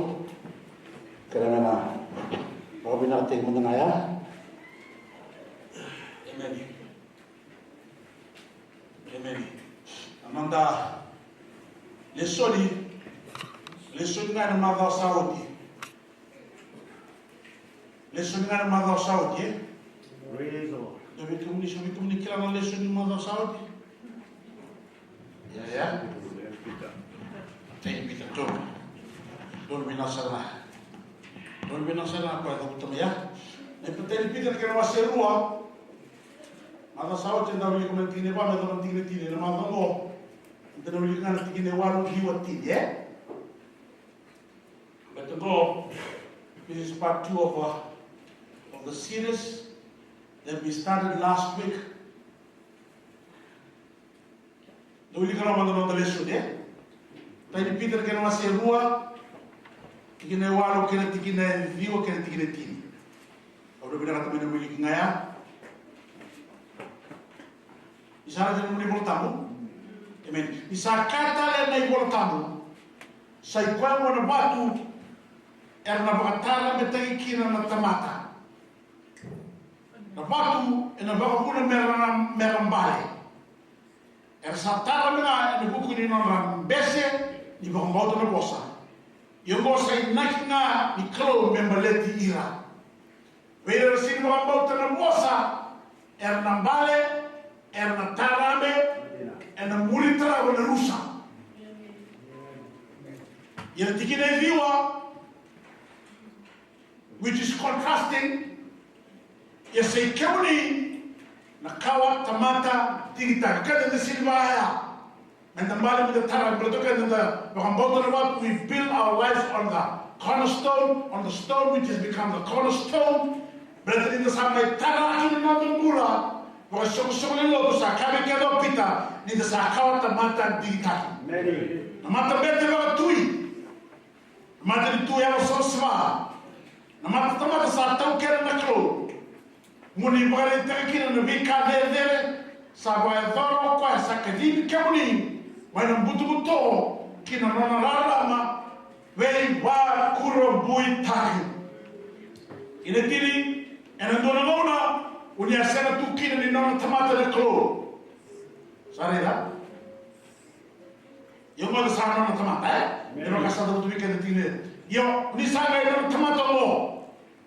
Kerea me na vakavinakataki mada ga ya. Amen. Amen. Na noda lesoni, lesoni ga ena macawa sa oti. Lesoni ga ena macawa sa oti, e? Praise the Lord. Dua vei kemuni, so vei kemuni kila na lesoni macawa sa oti? Ia, ia. Thank you, Peter. Donu. Donu vinaka sara. Donu vinaka sara na koya cavuta mai, ia. Na imatai ni Peter na kena wase rua. Macawa sa oti eda wilika mai na tikina e va me yacova na tikina e tini. Ena macawa qo eda na wilika ga na tikina e walu, ciwa, tini, e? But to go, this is part two of, uh, of the series that we started last week. Da wilika na noda, noda lesoni, e? Matai ni Peter kei na wase rua, tikina e walu kei na tikina e ciwa kei na tikina e tini. Au na vinakata me na wiliki ga ya. Ni sa raica na nomuni iVola Tabu. Amen. Ni sa kaya tale na iVola Tabu, sa i koya gona vatu era na vakatarabetaki kina na tamata. Na vatu ena vakavuna mera, mera bale. Era sa tarabe ga ena vuku ni nodra bese ni vakabauta na vosa. Ia oqo sa inaki ga ni Kalou me baleti ira. Vei ira era sega ni vakabauta na vosa, era na bale, era na tarabe ena muri tarava na rusa. Ia na tikina e ciwa, which is contrasting. Ia sa i kemuni na kawa tamata digitaka, ka da sega ni vaya. Meda bale, meda tara, baleta o keda da vakabauta na watu, we build our lives on the cornerstone, on the stone which has become the cornerstone. Baleta ni da sa mai tara kina na noda bula, vakaisoqosoqo ni lotu sa kaya vei keda o Pita, ni da sa kawa tamata digitaki. Amen. Na matabete vakatui, na matanitu yalo savasava, na matatamata sa taukena na Kalou. Mo ni vakaraitaka kina na veika cecere sa vakayacora o koya sa kacivi kemuni mai na butobuto ki na nona rarama veivakurabuitaki. Ina tini, ena dua na gauna o ni a sega tu kina ni nona tamata na Kalou. Sa raica? Io, mada sa nona tamata, e? Amen. E vaka sa cavuta vei keda tini. Io, o ni sa qai nona tamata oqo.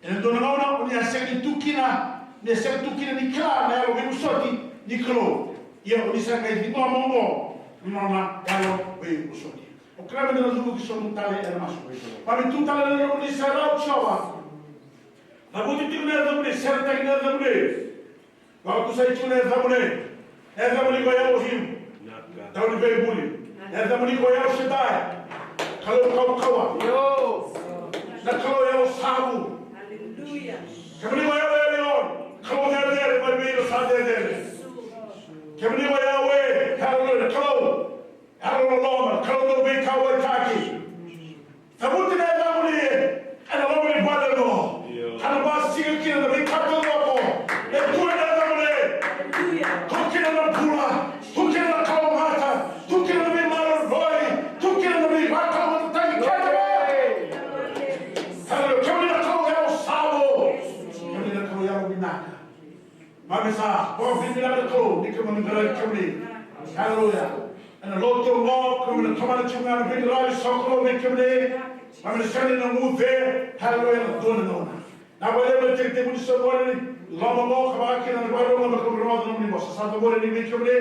Ena dua na gauna o ni a sega ni tu kina, ni a sega tu kina ni kila na yalo veivosoti ni Kalou. Ia o ni sa qai ciqoma oqo na nona yalo veivosoti. O kila meda na cuva ki sobu tale ena masu. Keimami tu tale ena nomuni serau Jiova. Cavuti tiko na yacamuni, seretaki na yacamuni. Vakatusai tiko na yacamuni. Yacamuni ko Elohim. Tau ni veibuli. Yacamuni ko El Shaddai. Kalou kaukauwa. Io. Na Kalou Yalo Savu. Aleluya. Kemuni ko El Elyon. Kalou cecere mai vei ira sa cecere. Kemuni ko Yahweh. Haleluya. Kalou yalololoma. Kalou dau veikauwaitaki. Cavuti na yacamuni ena loma ni vale qo. Io. Ka na basika kina na veika taucoko. E tu ena yacamuni. Aleluya. Tu kina na bula. Tu kina na kalougata. Tu kina na veimaroroi. Tu kina na veivakalougatataki kece. Haleluya. Kemuni na Kalou yalo savu. Kemuni na Kalou yalo vinaka. Keimami sa vakavinavinaka na Kalou ni keimami qaravi kemuni. Haleluya. Ena lotu oqo keimami na tomana tiko ga na veiqaravi sokalou vei kemuni. Keimami na sega ni na guce. Haleluya. Ena dua na gauna na vale me tekiteki ni soqoni ni loma oqo ka vaka kina na vakarorogo me keimami rogoca na nomuni vosa. Sa cabori ni vei kemuni.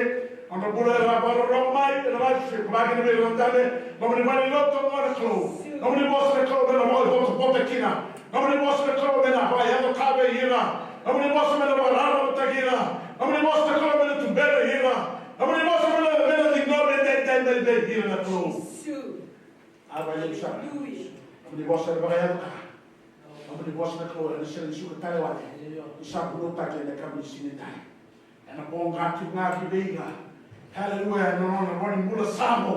Nodra bula era vakarorogo mai ena live stream, ka vaka kina vei ira na dabe. Nomuni valenilotu oqo na Kalou. Nomuni vosa na Kalou me na vakavotavota kina. Nomuni vosa na Kalou me na vakayaco ka vei ira. Nomuni vosa me na vakararamataki ira. Nomuni vosa na Kalou me na tuberi ira. Nomuni vosa me na, me na ciqomi edaidai mai vei ira na Kalou. Aleluya. Nomuni vosa na vakayaco ka. Nomuni vosa na Kalou ena sega ni suka tale wale. Ni sa vunautaki ena yakavi ni siga edai. Ena voqa tiko ga ki vei ira. Haleluya, ena nona rua ni bula sa vo.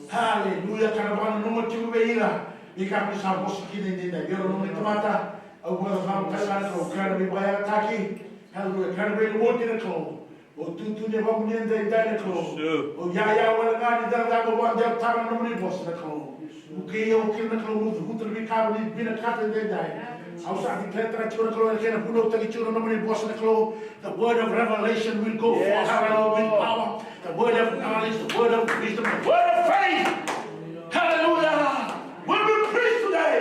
Haleluya, ka na vakananuma tiko vei ira. Ni kakua ni sa vosa kina edaidai. Vei ira na nomuni tamata. Au vakacacabo tale ga na Kalou, kena veivakayagataki. Haleluya, kena veilumuti na Kalou. O tutu ni yavamuni edaidai na Kalou. O yaya wale ga ni cakacaka vakadewataka na nomuni vosa na Kalou. Vukei au kina na Kalou, mo cavuta na veika ni vinakata edaidai. Au sa declare-taka tiko na Kalou, ena kena vunautaki tiko na nomuni vosa na Kalou. The word of revelation will go forth, hallelujah, with power. The word of knowledge, the word of wisdom, the word of faith. Hallelujah. Will be preached today.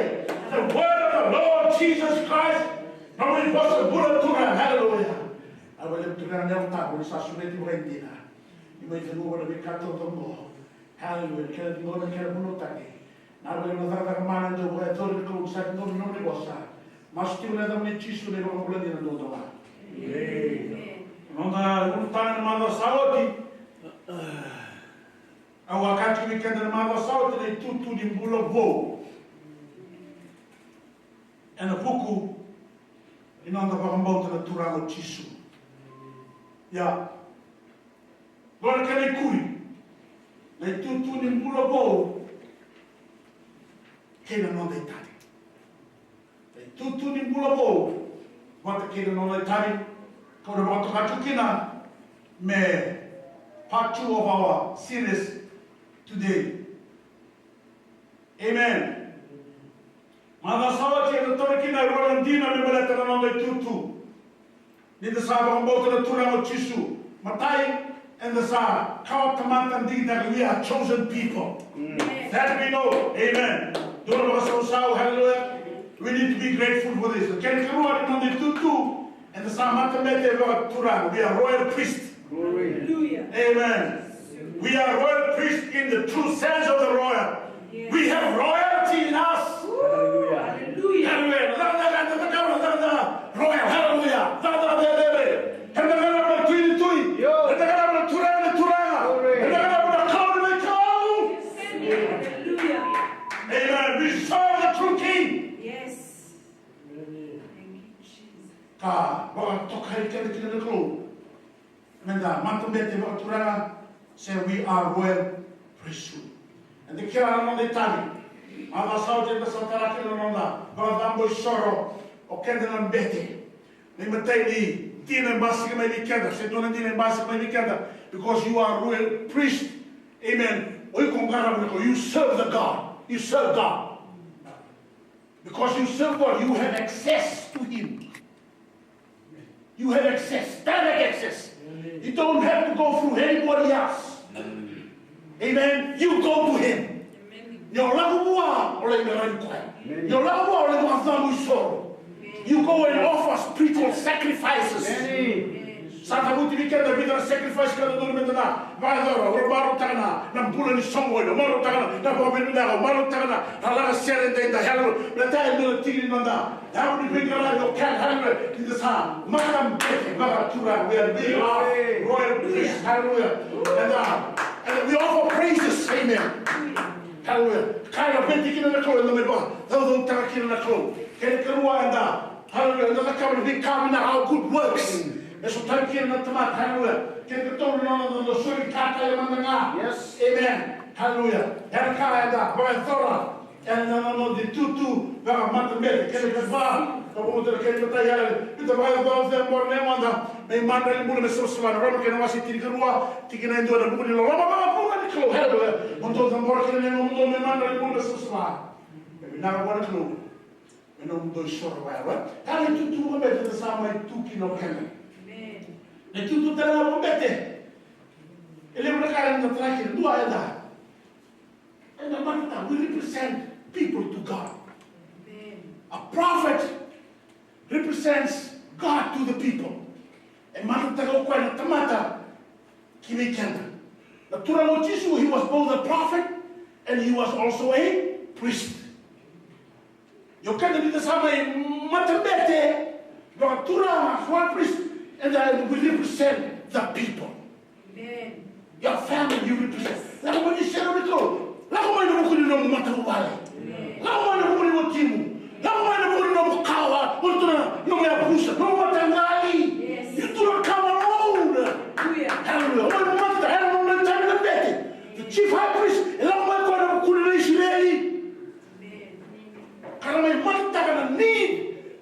The word of the Lord Jesus Christ. Nomuni vosa bula Turaga, hallelujah. Au vakavinavinaka na Yalo Tabu ni sa sureti vakaidina. Ni mai cegu vua na veika taucoko. Haleluya. Kena ciqoma, kena vunautaki. Na vale na cakacaka mana dau vakayacori na Kalou ni sa ciqoma na nomuni vosa. Masu tiko ena yacamuni Jisu na iVakabula dina duadua ga. Emeni. Noda ulutaga na macawa sa oti. Au a kaya tiko vei keda na macawa sa oti na itutu ni bula vou. Ena vuku ni noda vakabauta na Turaga o Jisu. Ia. Qo na kena ikuri. Na itutu ni bula vou kei na noda itani. Na itutu ni bula vou vata kei na noda itani. Kau na vakatoka tu kina me part two of our series today. Amen. Macawa sa oti eda taura kina e rua na dina me baleta na noda itutu. Ni da sa vakabauta na Turaga o Jisu. Matai, eda sa kawa tamata digitaki, we are chosen people. Mm. That we know. Amen. Dua na vakasausau, hallelujah. We need to be grateful for this. Kena ikarua ni noda itutu, eda sa matabete vakaturaga. We are royal priest. Glory. Hallelujah. Amen. We are royal priest in the true sense of the royal. Yes. We have royalty in us. Hallelujah. Hallelujah. Hallelujah. Royal. Hallelujah. Io. Glory. ka vakatokari keda kina na Kalou. Meda matabete vakaturaga, se we are royal priesthood. Eda kila na noda itavi. A na sa oti eda sa tara kina na noda vakacabo isoro, o keda na bete. Na imatai ni dina e basika mai vei keda, se dua na dina e basika mai vei keda, because you are royal priest. Amen. O iko qarava na Kalou, you serve the God. You serve God. Because you serve God, you have access to Him. You have access, direct access. You don't have to go through anybody else. Amen. You go to Him. Ni o lako vua, o lai marau vua. Ni o lako vua, o lai vakacabo isoro. You go and offer spiritual sacrifices. Sa cavuti vei keda vica na sacrifice ka dodonu meda na vakayacora. O marautaka na, na bula ni soqoni, o marautaka na, na vakavinavinaka, o marautaka na, na lagasere edaidai, hallelujah. Baleta e dua na tiki ni noda yavu ni veiqaravi, o keda, hallelujah. Ni da sa matabete vakaturaga, we are, we are royal priest, hallelujah. And, uh, and we offer praises, amen. Hallelujah. Ka ena bete kina na Kalou, eda mai vakacaucautaka kina na Kalou. Kena ikarua, eda, hallelujah, eda cakava na veika vinaka, our good works. E sotavi kina na tamata, hallelujah. Kena ikatolu, na noda soli kata e mada ga. Yes. Amen. Hallelujah. Ena ka eda vakayacora ena noda itutu vakamatabete. Kena ikava, ka vakavuta na kena imatai, hallelujah. Eda vakayacora, cabora na yagoda me imadrali bula me savasava. Na Roma kena wase tinikarua, tikina e dua, na vuku ni loloma vakavuqa ni Kalou, hallelujah. Mo dou cabora kina na yagoda me imadrali bula me savasava. Me vinaka vua na Kalou. Me nomudou isoro vakayalo. Ka na itutu vakabete eda sa mai tu kina o keda. Amen. Na itutu tale ga vakabete. E levu na ka eda tara kina, dua eda, eda matataka, we represent people to God. Amen. A prophet represents God to the people. E matataka o koya na tamata ki vei keda. Na Turaga o Jisu, he was both a prophet and he was also a priest. Io, keda ni da sa mai matabete vakaturaga, high priest, and then we represent the people. Amen. Your family you represent. Lako mai ni sere ni Kalou. Lako mai na vuku ni nomu matavuvale. Amen. Lako mai na vuku ni watimu. Lako mai na vuku ni nomu kawa, o iratou na nomu yavusa, nomu mataqali. Yes. Iratou na kawa louna. Hallelujah. Hallelujah. O mai matabete, era na nomu itavi na bete. The chief high priest, e lako mai koya na vuku ni Isireli. Ka ra mai matataka na need,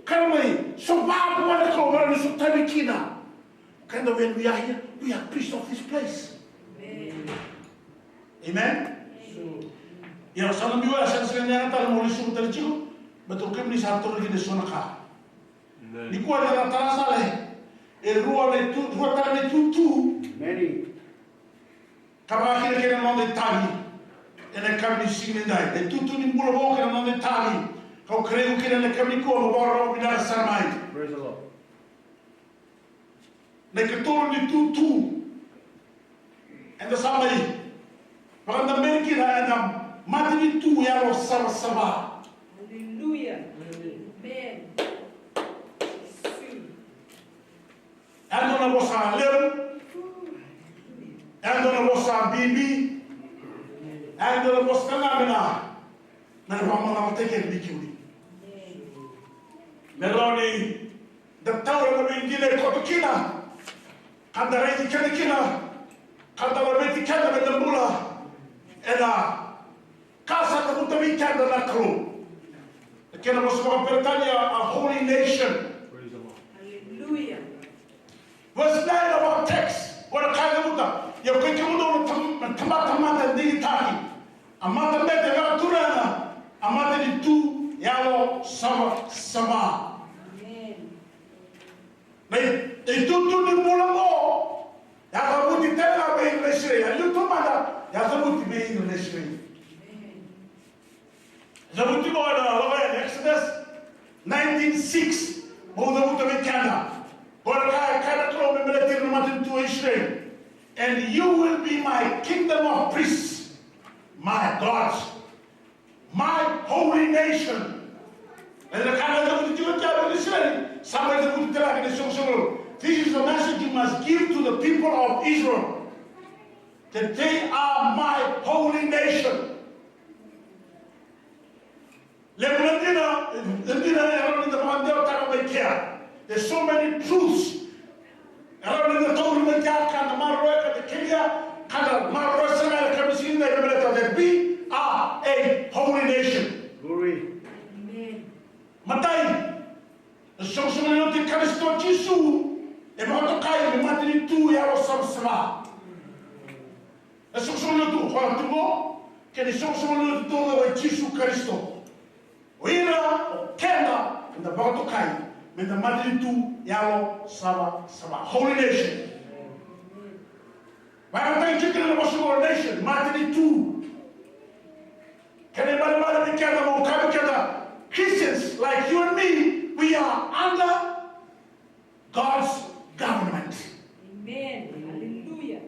ka ra mai sova vua na Kalou, ka ra mai sotavi kina. Keda, when we are here, we are priest of this place. Amen. Ia, sa na biu ya, sa na sega ni yaga tale mo lesu tale tiko, baleta o kemuni sa taura kina eso na ka. Nikua eda na tara sara e rua na itu, rua tale na itutu. Ka vaka kina kei na noda itavi ena yakavi ni siga nidai, na itutu ni bula vou kei na noda itavi. Kau kerei iko kina ena yakavi nikua mo vakarorogo vinaka sara mai. Praise the Lord. Na ikatolu ni itutu eda sa mai vakadaberi kina ena matanitu yalo savasava. Hallelujah. Amen. Yadua na vosa levu, yadua na vosa bibi, yadua na vosa ka ga me na, me na vakamacala tiko kina vei kemuni. Me rawa ni da taura na veidina e koto kina, ka da raici keda kina, ka da laveti keda me da bula ena ka sa cavuta vei keda na Kalou. Na kena vosa vakaperitania, a holy nation. Praise the Lord. Hallelujah. Verse nine of our text, vua na ka e cavuta, ia ko i kemudou na tam-, na tamata, tamata digitaki, a matabete vakaturaga, a matanitu yalo savasava. Amen. Na i-, na itutu ni bula qo, e a cavuti tale ga vei ira na Isireli, a liu taumada, e a cavuti vei ira na Isireli. Cavuti qo ena Lako Yani, Exodus nineteen six, mo cavuta vei keda. Qo na ka e kaya na Kalou me baleti ira na matanitu o Isireli. And you will be my kingdom of priests, my God. My holy nation. E na ka e cavuti tiko kina vei Isireli, sa mai cavuti tale ga kina isoqosoqo. This is the message you must give to the people of Israel, that they are my holy nation. Levu na dina, na dina e rawa ni da vakadewataka mai kea. There's so many truths. Era na tauri mai kea ka na maroroya ka na kelia ka na maroroya sara na ka misini na ira baleta that we are a holy nation. Glory. Amen. Matai, na soqosoqo ni lotu i Karisito Jisu e vakatokai me matanitu yalo savasava. Na soqosoqo ni lotu, koya tu qo, kei na soqosoqo ni lotu taucoko i Jisu Karisito. O ira, o keda, eda vakatokai me da matanitu yalo savasava. Holy nation. Vakatokai tiko na vosa qo nation, matanitu. Kena ibalebale vei keda mo kaya vei keda, Christians like you and me, we are under God's government. Amen. Hallelujah.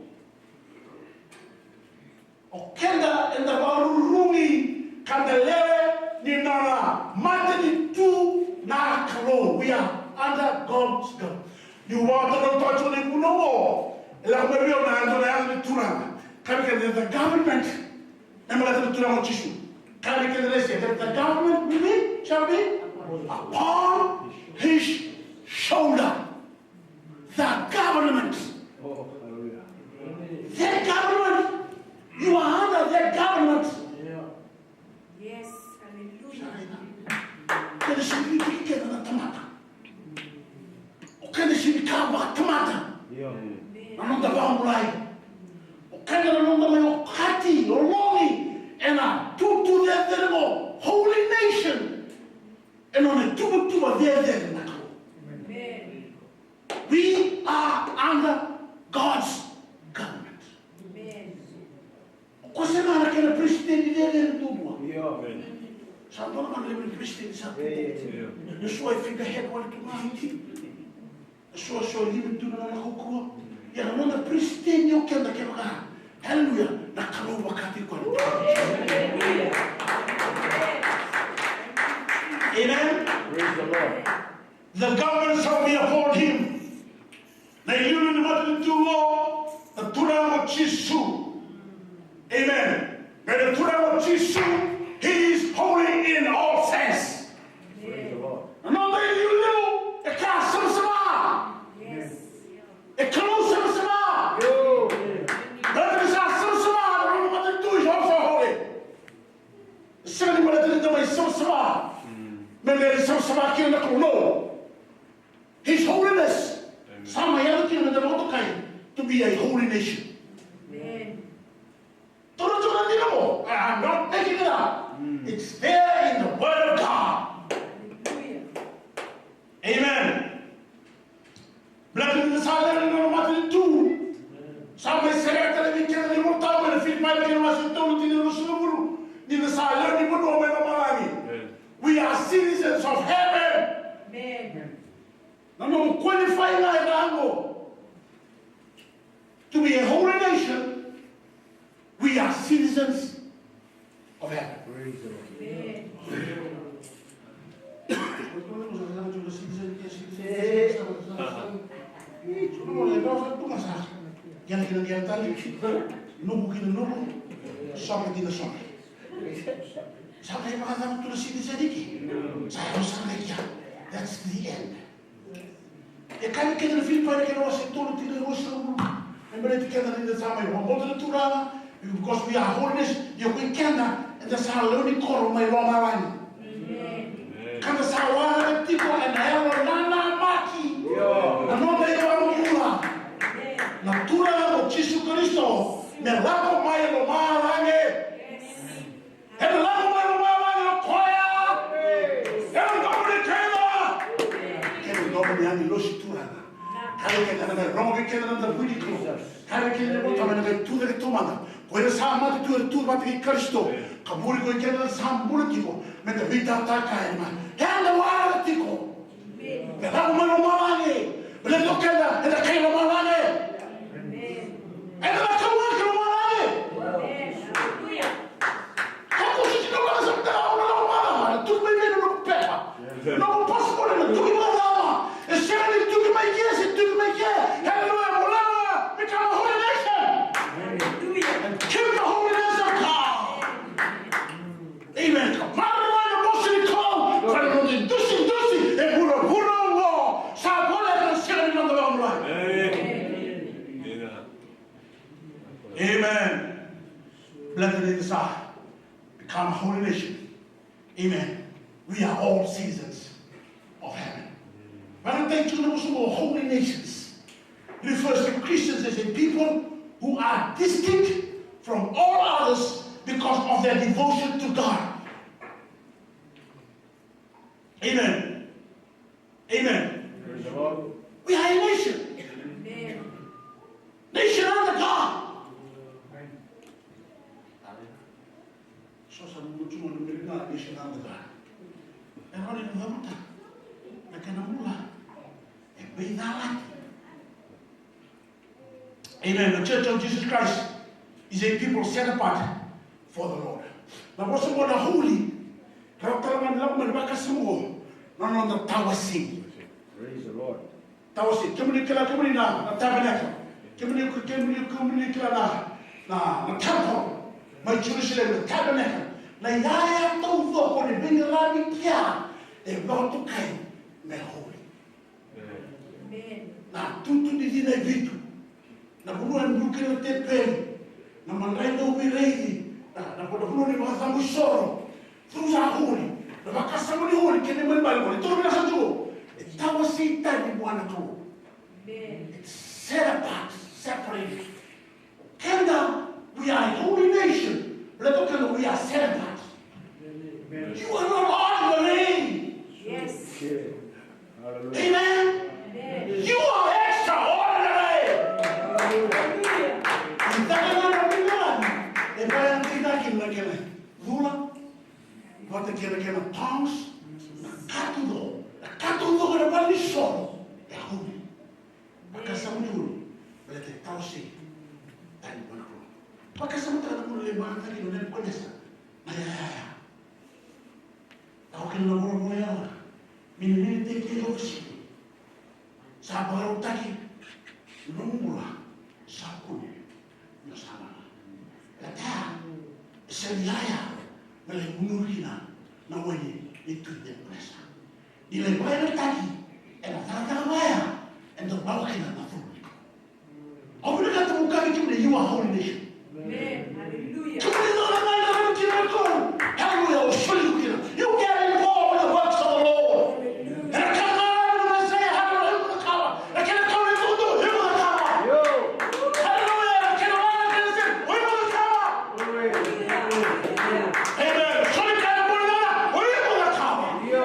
O keda eda vakarurugi ka da lewe ni nona matanitu na Kalou. We are under God's government. Niu vakatautau tiko na ivunau oqo, e lako mai vei au na yadua na yaca ni Turaga. Ka vei keda the government. E baleta na Turaga o Jisu. Ka vei keda na lesi, the government will be, shall be upon his shoulder. The government. Oh, hallelujah. The government. You are under the government. Yes, hallelujah. Keda sega ni tiki keda na tamata. O keda sega ni ka vakatamata. Amen. Na noda vakabulai. O keda na noda mai okati, lologi ena tutu cecere qo, holy nation. Ena nona tuvatuva cecere na Kalou. Amen. We are under God's government. Amen. O koya sega na kena president cecere duadua. Io. Amen. Sa dua na ka na levu ni president sa tu. Io, io, io. Na sua e figurehead wale tu ga. Na sua, sua e lima tu na nona kaukauwa. Ia na noda president o keda kevaka. Hallelujah. Na Kalou vakati koya. Amen. Praise the Lord. The government shall be upon him. Na iliuliu ni matanitu qo, na Turaga o Jisu. Amen. Qai na Turaga o Jisu, he is holy in all sense. Praise the Lord. Na noda iliuliu e ka savasava. Yes. E Kalou savasava. Io. Baleta ni sa savasava, na noda matanitu is also holy. Sega ni baleta ni da mai savasava. Mm. Me lai savasava kina na Kalou. No. His holiness. Amen. Sa mai yaco kina me da vakatokai to be a holy nation. Amen. Taura tiko na dina qo. I am not making it up. Mm. It's there in the word of God. Hallelujah. Amen. Baleta ni da sa lewe ni nona matanitu. Sa mai sereka tale vei keda na iVolatabu ena Filipai na kena wase tolu, tikina e ruasagavulu. Ni da sa lewe ni vanua mai lomalagi. Amen. We are citizens of heaven. Amen. Na nomu qualify ga e vaqo. To be a holy nation, we are citizens of heaven. Praise the Lord. Amen. Gela kina gela tale, nuku kina nuku, soka kina soka. Sa qai vakacava tu na citizen iki? Sa yaco sara ga i kea. That's the end. E kaya vei keda na Filipai na kena wase tolu, tikina e ruasagavulu. E baleti keda ni da sa mai vakabauta na Turaga, because we are holiness, ia ko i keda eda sa lewe ni koro mai lomalagi. Amen. Ka da sa waraka tiko ena yalo nanamaki. Io. Na noda iVakabula. Amen. Na Turaga o Jisu Karisito me lako mai lomalagi. Yes. Ena lako mai lomalagi o koya. Ena domo ni keda. Kena domo ni agilosi Turaga. Kaya vei keda na rogo vei keda na davui ni Kalou. Kaya vei keda na botama na qai tucake taumada. Ko ira sa mate tu era tu vata kei Karisito. Ka muri ko i keda na sa bula tiko. Me da veitaratara kaya ma. Ena waraka tiko. Me lako mai lomalagi. Baleta o keda eda kai lomalagi. Eda na kauwai ki lomalagi. Ka kusi tiko ga sa tau na lomalagi. Na tuki mai vei na noqu pepa, noqu passport, na tuki mai cava? E sega ni tuki mai ke, se tuki mai ke. Hallelujah, lomalagi. Become a holy nation. And keep the holiness of God. Amen. Ka maroroi na vosa ni Kalou. Ka na noda idusidusi e vuravura oqo. Sa Holy nation. Amen. We are all citizens of heaven. When I tell you the holy nations, refers to Christians as a people who are distinct from all others because of their devotion to God. Amen. Amen. Praise the Lord. We are a nation. Amen. Nation under God. So sa mutu mo ni na nation under God. E rawa ni na cavuta na kena bula. E vei na laki. Amen. The Church of Jesus Christ is a people set apart for the Lord. Na vosa qo na holy, rau tala mai na lako mai na vakasama qo na noda tawasei. Praise the Lord. Tawasei, kemuni kila, kemuni na, na tabernacle. Kemuni, kemuni, kemuni kila na, na, na temple. Mai Jerusalem, na tabernacle. Na iyaya taucoko ni veiqaravi kea e vakatokai me holy. Amen. Na tutu ni cina e vitu. Na vanua e bulu kina na tepeli. Na madrai dau veiraici. Na, na vanua ni vakacabo isoro. Those are holy. Na vakasama ni holy, kena ibalebale qo. Ni toro vinaka sa tu. E tawasei tani vua na Kalou. Amen. It's set apart, separated. Keda, we are a holy nation. Baleta o keda, we are set apart. Amen. You are not ordinary. Yes. Hallelujah. Amen. Amen. You are extraordinary. Hallelujah. Ni caka na nona vinaka, e vaya ni caka na kena cula, vata kei na kena tongues, na ka taucoko, na ka taucoko ena valenisoro, e holy. Vakasama ni holy, baleta e tawasei tani vua na Kalou. Vakasamataka na gauna e vakataki o Nepukanesa na iyaya. Tawa kina na volavola ya, miniminitaki kei na vakasama. Sa vakarautaki na nomu bula, sa kune, na sa mana. Baleta ya, e sega ni iyaya me lai gunu kina na waini ni Tui Nepukanesa. Ni lai vakayagataki ena cakacaka vaya e dau lako kina na curu. Au vinakata meu kaya vei kemuni, you are holy nation. Amen. Hallelujah. Kemuni na, na, na, na, kina na Kalou. Hallelujah. Au soli iko kina. You get involved in the works of the Lord. Hallelujah. Ena ka ga na Mesaia, hallelujah, iko na kawa. Na kena kawa ni tukutuku, iko na kawa. Yo. Hallelujah. Na kena wa, na kena se, iko na kawa. Glory. Amen. Soli ka na mona, iko na kawa. Yo.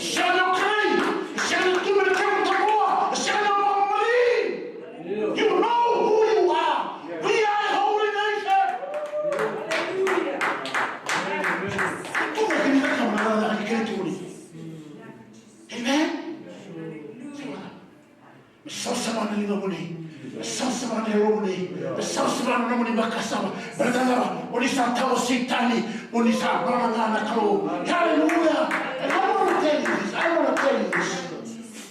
Sega ni o kerei, sega ni tu me na kemu takoa, sega ni o moli. You know who you are. We are a holy nation. Amen. Me savasava na ligavuni. Me savasava na yalomuni. Me savasava na nomuni vakasama. Baleta na cava? Mo ni sa tawasei tani. Mo ni sa nona ga na Kalou. Hallelujah. And I wanna tell you this. I wanna tell you this.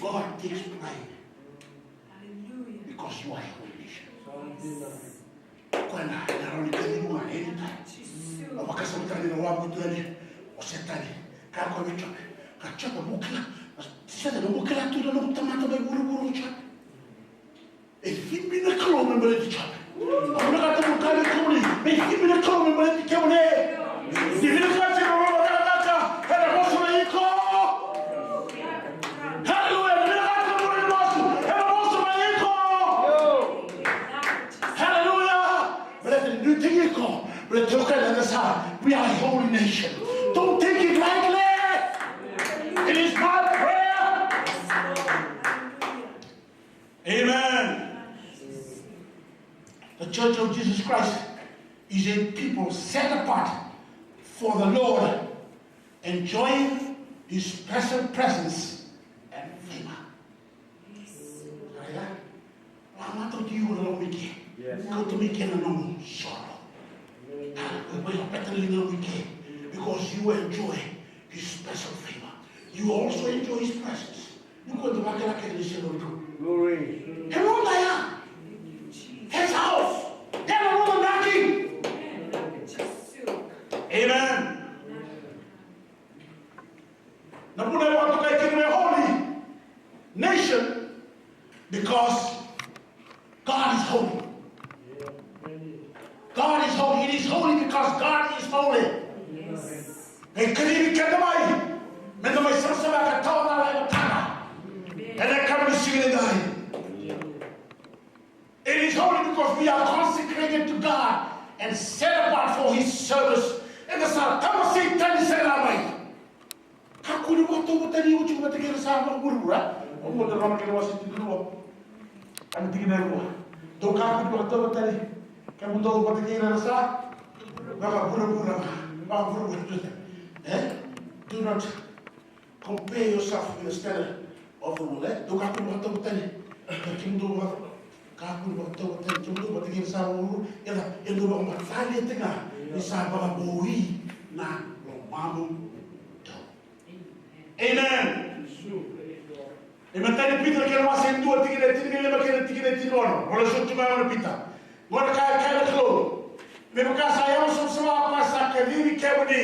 God takes pride. Hallelujah. Because you are a holy nation. Koya na, na rawa ni kacivi ga anytime. Au vakasamataka ni na wavu tu yani o Setani. Kaya o koya vei Jope. Kaya, Jope, mo kila. Setani, mo kila tu na nomu tamata mai vuravura o Jope. E cibi na Kalou me baleti Jope. Au vinakata meu kaya vei kemuni, me cibi na Kalou me baleti kemuni. Ni vinakata na nona cakacaka ena vosa mai iko. Hallelujah. Ni vinakata na nona vosa ena vosa mai iko. Hallelujah. Baleta ni nuitaki iko. Baleta o keda na sa, we are a holy nation. Don't take it lightly. It is my prayer. Amen. The Church of Jesus Christ is a people set apart for the Lord, enjoying His special presence and favor. Right? Lako mai tu iko na lako mai ke. Yes. Kauta mai ke na nomu soro. Ah, o koya e beta na ligamu i ke. Because you enjoy His special favor. You also enjoy His presence. Ni ko tu vakila kece ni selo tu. Glory. E noda ya. His house. E noda na ki. Amen. Na vuna e vakatokai kina me holy nation, because God is holy. God is holy. It is holy because God is holy. Yes. keda mai, meda mai savasava ka tawa cala e matana. Ena yakavi ni siga nikua. It is holy because we are consecrated to God and set apart for His service. Eda sa tawasei tani sara mai. Kakua ni vakatauvatani oti vata kei ira sa vakavuravura. Au moce Roma kena wase tinikalima, ena tikina e rua. Dou kakua ni vakatauvatani. Kemudou vata kei ira sa vakavuravura. Vakavuravura. Eh? Do not compare yourself with the standard of the world. Eh? Dou kakua ni vakatauvatani. Kemudou vaka-, kakua ni vakatauvatani. Kemudou vata kei ira sa vakavuravura. Ia, e dou vakamatani tiko ga ni sa vakavoui na lomamudou. Amen. E Matai ni Pita kena wase e dua, tikina e tinikalima kei na tikina e tinikaono. Vola soti mai o Pita. Qo na ka e kaya na Kalou. Me vaka sa yalo savasava o koya sa kacivi kemuni.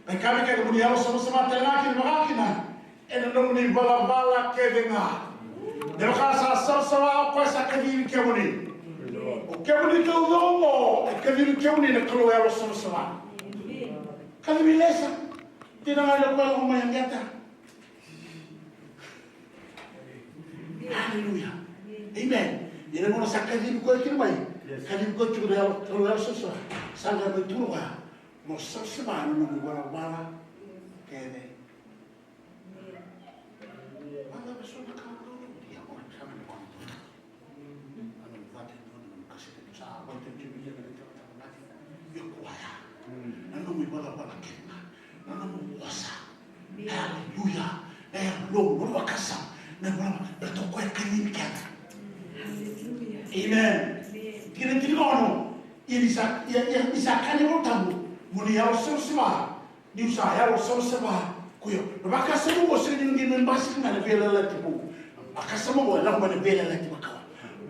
Qai kaya vei keda mo ni yalo savasava tale ga kina vaka kina ena nomuni valavala kece ga. Me vaka sa savasava o koya sa kacivi kemuni. O kemuni taucoko qo, e kacivi kemuni na Kalou yalo savasava. Kacivi Lesa. Dina ga na koya lako mai Yaqeta. Aleluya. Amen. Ia na gauna sa kacivi koya kina mai. Yes. Kacivi koya tiko na yalo, yalo, yalo savasava. Sa qai mai tukuna o koya, mo savasava na nomu valavala kece. Vacava so na ka o dau, ia, o na sega ni vakamuduo. Na nomu vatu e dua, na nomu kasete, sa vakaitavi tiko vei iko na italatala mate. Io, koya. Na nomu ivalavala kece ga. Na nomu vosa. Aleluya. Na yalo, na nomu vakasama. Na ivalavala, baleta o koya e kacivi keda. Amen. Tikina e tinikaono. Ia ni sa, ia, ia ni sa kaya na iVola Tabu, mo ni yalo savasava. Niu sa yalo savasava ko iko. Na vakasama oqo sega ni dina me basika ga ena veiyalayalati vou. Na vakasama oqo e lako mai na veiyalayalati makawa.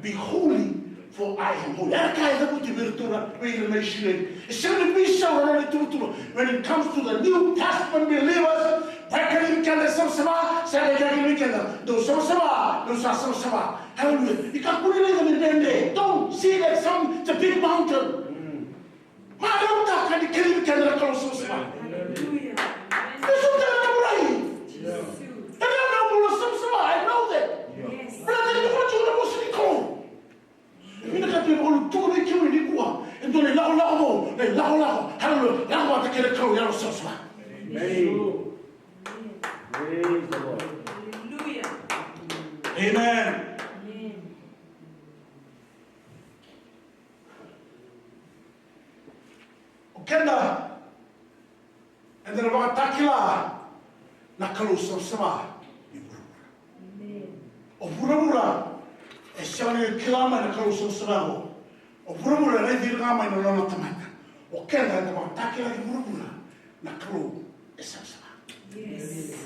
Be holy, for I am holy. Era kaya e cavuti vei iratou na, vei ira na Isireli. E sega ni veisau na nona ituvatuva. When it comes to the New Testament believers, o koya e kacivi keda e savasava, sa qai kaya vei keda, dou savasava, dou sa savasava. Hallelujah. Ni kakua ni raica me dredre. Don't see it as some, it's a big mountain. Marautaka ni kacivi keda na Kalou savasava. Hallelujah. E so tale na murai. Ena nomu bula savasava, I know that. Yes. Baleta ni tukuna tiko na vosa ni Kalou. E vinakati me vakalutuka vei kemuni nikua e dua na ilakolako vou, na ilakolako, hallelujah, lako vata kei na Kalou yalo savasava. Amen. Praise the Lord. Hallelujah. Amen. Amen. O keda, eda na vakatakila na Kalou savasava ni vuravura. Amen. O vuravura e sega ni kila mai na Kalou savasava qo. O vuravura e raici ira ga mai na nona tamata. O keda eda vakatakila ni vuravura na Kalou e savasava. Yes.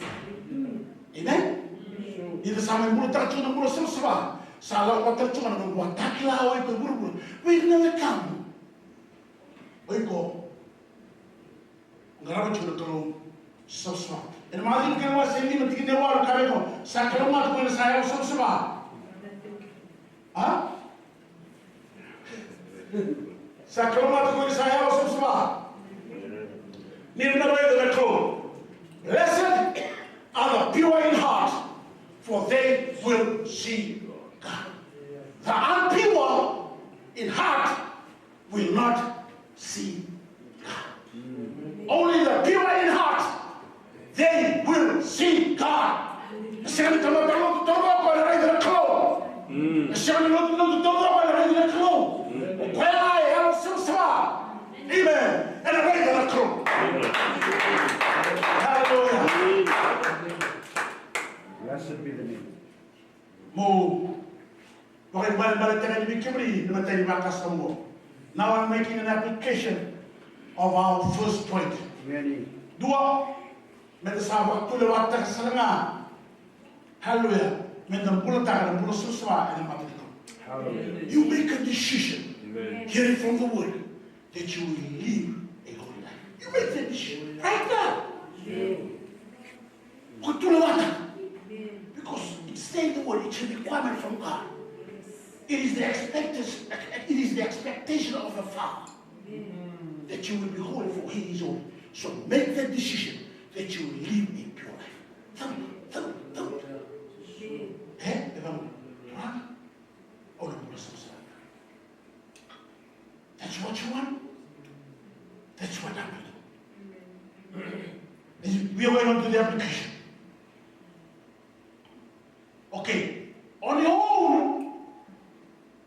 Amen? Amen. Ni da sa mai bulataka tiko na bula savasava, sa lako vata tiko na nomu vakatakila o iko e vuravura vei ira na wekamu. O iko qarava tiko na Kalou savasava. Ena Maciu kena wase e lima tikina e walu, kaya vaqo, sa kalougata ko ira sa yalo savasava. A? Sa kalougata ko ira sa yalo savasava, ni ra na raica na Kalou. Blessed are the pure in heart, for they will see God. The impure in heart will not see God. Only the pure in heart, they will see God. E sega ni tamata lotu taucoko ena raica na Kalou. E sega ni lotu, lotu taucoko ena raica na Kalou. O koya e yalo savasava, amen, ena raica na Kalou. Hallelujah. Blessed be the name. Mo vakaibalebaletaka yani vei kemuni na imatai ni vakasama oqo. Now I'm making an application of our first point. Amen. Dua, meda sa vakatulewataka sara ga. Hallelujah. Meda bulataka na bula savasava ena mata ni Kalou. Hallelujah. You make a decision. Amen. Hearing from the word that you will live a holy life. You make that decision right now. Amen. Ko tulewataka. Amen. Because it's saying the word, it's a requirement from God. Yes. It is the expectation, it is the expectation of a father. Amen. That you will be holy, for he is holy. So make that decision that you will live a pure life. Tau, tau, tau. E, e vamos. Turaga, au na bula savasava. That's what you want. That's what I'm gonna do. This is- We are going on to the application. Okay, on your own,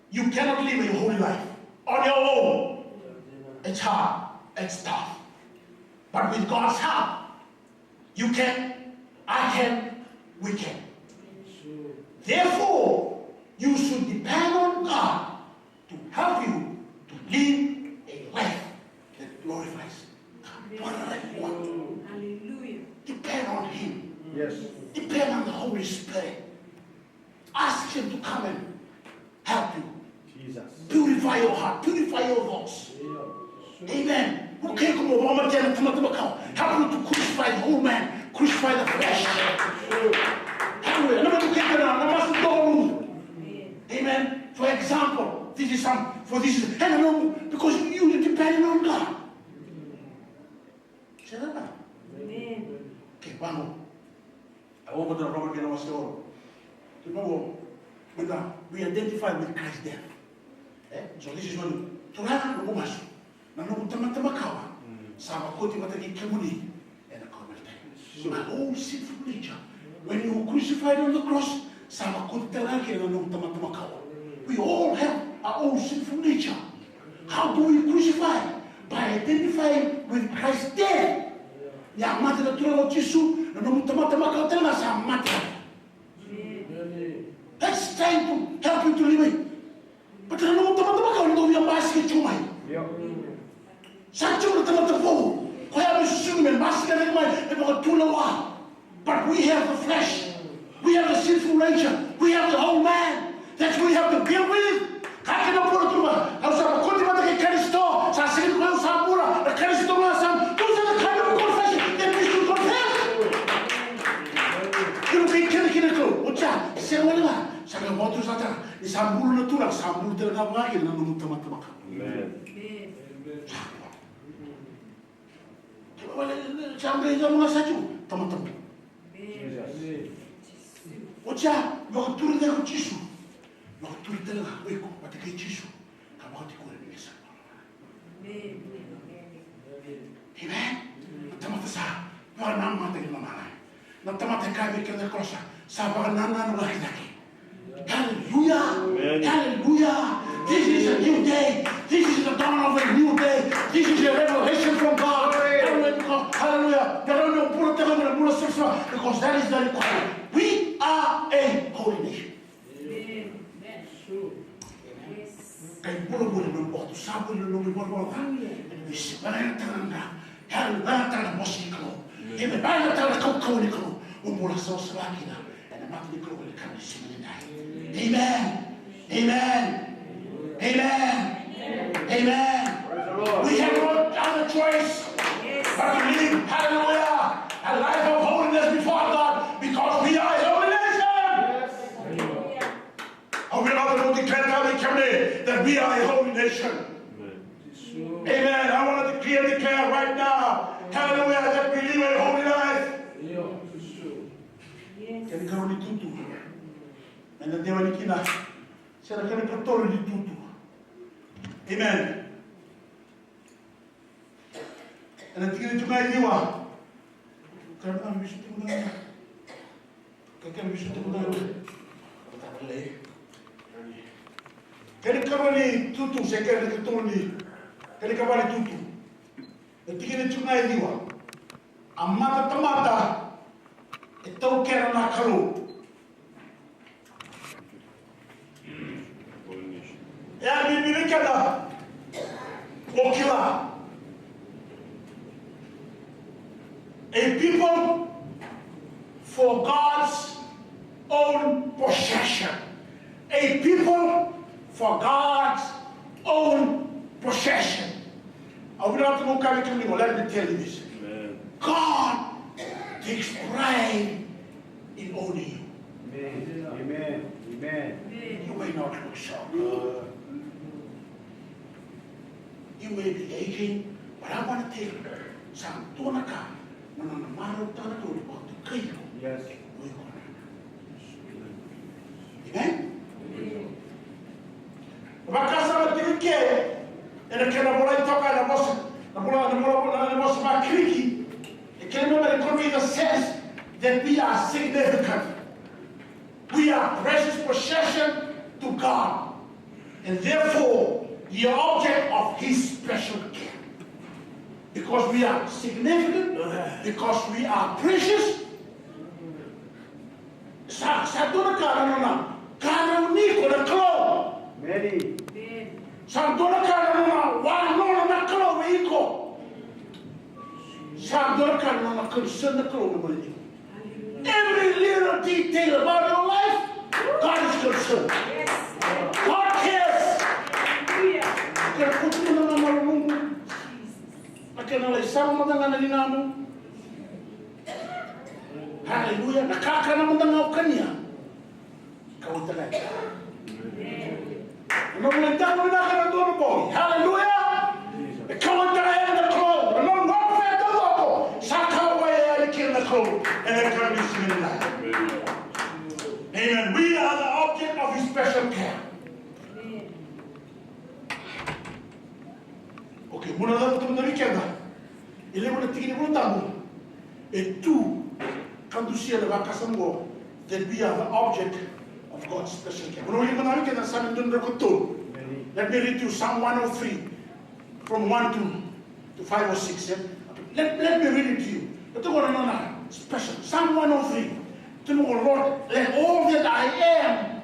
you cannot live a holy life. On your own, it's hard, it's tough. But with God's help, you can, I can, we can. Therefore, you should depend on God to help you to live a life that glorifies God. What a life you want. Hallelujah. Depend on Him. Yes. Depend on the Holy Spirit. Ask Him to come and help you. Jesus. Purify your heart, purify your thoughts. Amen. Ko iko mo vakamatea na tamata makawa. Help you to crucify the old man, crucify the flesh. Hallelujah. Na mata kei na, na masu tolu. Amen. For example, this is some, for this is, and no, because you depend on God. Say that now. Amen. Okay, one more. I won't go to the Roman kena wase o. Remember, when the, we identify with Christ's death. Eh? So this is when Turaga, noqu masu. Na noqu tamata makawa. Sa vakoti vata kei kemuni ena kauveilatai. My old sinful nature. When you were crucified on the cross, sa vakoti tale ga kina na noqu tamata makawa. We all have our old sinful nature. How do we crucify? By identifying with Christ's death. Ni a mate na Turaga o Jisu, na nomu tamata makawa tale ga sa mate. That's trying to help you to live it. But na nomu tamata makawa ni dau via basika tiko mai. Sa tiko na tamata vou. Koya me susugi me basika tiko mai, me vakatulewa. But we have the flesh. We have the sinful nature. We have the old man that we have to deal with. Ka kena bula tu ga, au sa vakoti vata kei Karisito, sa sega ni koya au sa bula, na Karisito ga sa, those are the kind of confession that we should confess. Kena kei kena kina iko, o ja, sega wale ga, sa ga votu sa tara, ni sa bula na Turaga, sa bula tale ga vaka kina na nomu tamata makawa. Amen. Sa bula. Kevaka sa qai cava ga sa tiko, tamata bula. Oti ya, vakaturi tale ko Jisu. Vakaturi tale ga o iko vata kei Jisu. Ka vakatikori ni sa. Amen. Tamata sa vakanamata ni lomalagi. Na tamata e kaya vei keda na Kolosa, sa vakanananu vakacake. Hallelujah. Amen. Hallelujah. This is a new day. This is the dawn of a new day. This is a revelation from God. Hallelujah. Hallelujah. Because that is the requirement. We are a holy nation. Amen. Kai bula voli na nomu vakatusa voli na nomu ivalavala ca. Ena veisiga, vakayagataka na dra. Yalo, vakayagataka na vosa ni Kalou. Ena vakayagataka na kaukauwa ni Kalou. Mo bula savasava kina ena mata ni Kalou ena yakavi ni siga nidai. Amen. Amen. Amen. Amen. We have no other choice but to live, hallelujah, a life of holiness before God because we are a holy nation. Au vinakata meu declare tale vei kemuni that we are a holy nation. Amen. I want to declare, declare right now, hallelujah, that we live a holy life. Kena ikarua ni tutu. Ena dewa ni kina. Se na kena ikatolu ni tutu. Amen. Ena tikina tu ga e ciwa. Ka na visu tu ga. Ka kena visu tu ga. Kena ikarua ni tutu se kena ikatolu ni. Kena ikava ni tutu. Ena tikina tu ga e ciwa. A matatamata e taukena na Kalou. E a bibi vei keda mo kila. A people for God's own possession. A people for God's own possession. Au vinakata meu kaya vei kemuni, let me tell you this. Amen. God takes pride in owning you. Amen. Amen. Amen. You may not look so good. You may be aching, but I want to tell you, Sa dua na ka na nona marautaka na Kalou ni vakatokai iko. Yes. O iko na. Amen? Na vakasama tiko i ke, ena kena volai toka ena vosa, na vola, na vola, na vosa vaKiriki, e kena me convey the sense that we are significant. We are precious possession to God, and therefore the object of His special care. Because we are significant, because we are precious. Sa, sa dua na ka na nona qarauni iko na Kalou. Amen. Sa dua na ka na nona wanona na Kalou vei iko. Sa dua na ka na nona concern na Kalou na vale ni. Every little detail about your life, God is concerned. Yes. God cares. Hallelujah. Kena kutu na mamalu mumu. Na kena lai sava mada ga na ligamu. Hallelujah. Na kakana mada ga o kania. Kauwaitaka. Na nomu lai taro vinaka ena dua na bogi. Hallelujah. E kauwaitaka na Kalou. Na nomu welfare taucoko. Sa kauwai yani kina na Kalou. Ena yakavi ni siga nikua. Amen. We are the object of His special care. Okay, muna cava tu na wikeda. E levu na tiki ni Vola Tabu e tu ka dusia na vakasama oqo, that we are the object of God's special care. Muna wili mada na wikeda, Same dua na drau ka tolu. Let me read you Psalm one oh three, from one to, to five or six, eh? Let, let me read it to you. Tou na nona special. Psalm one oh three. Tou, Lord, let all that I am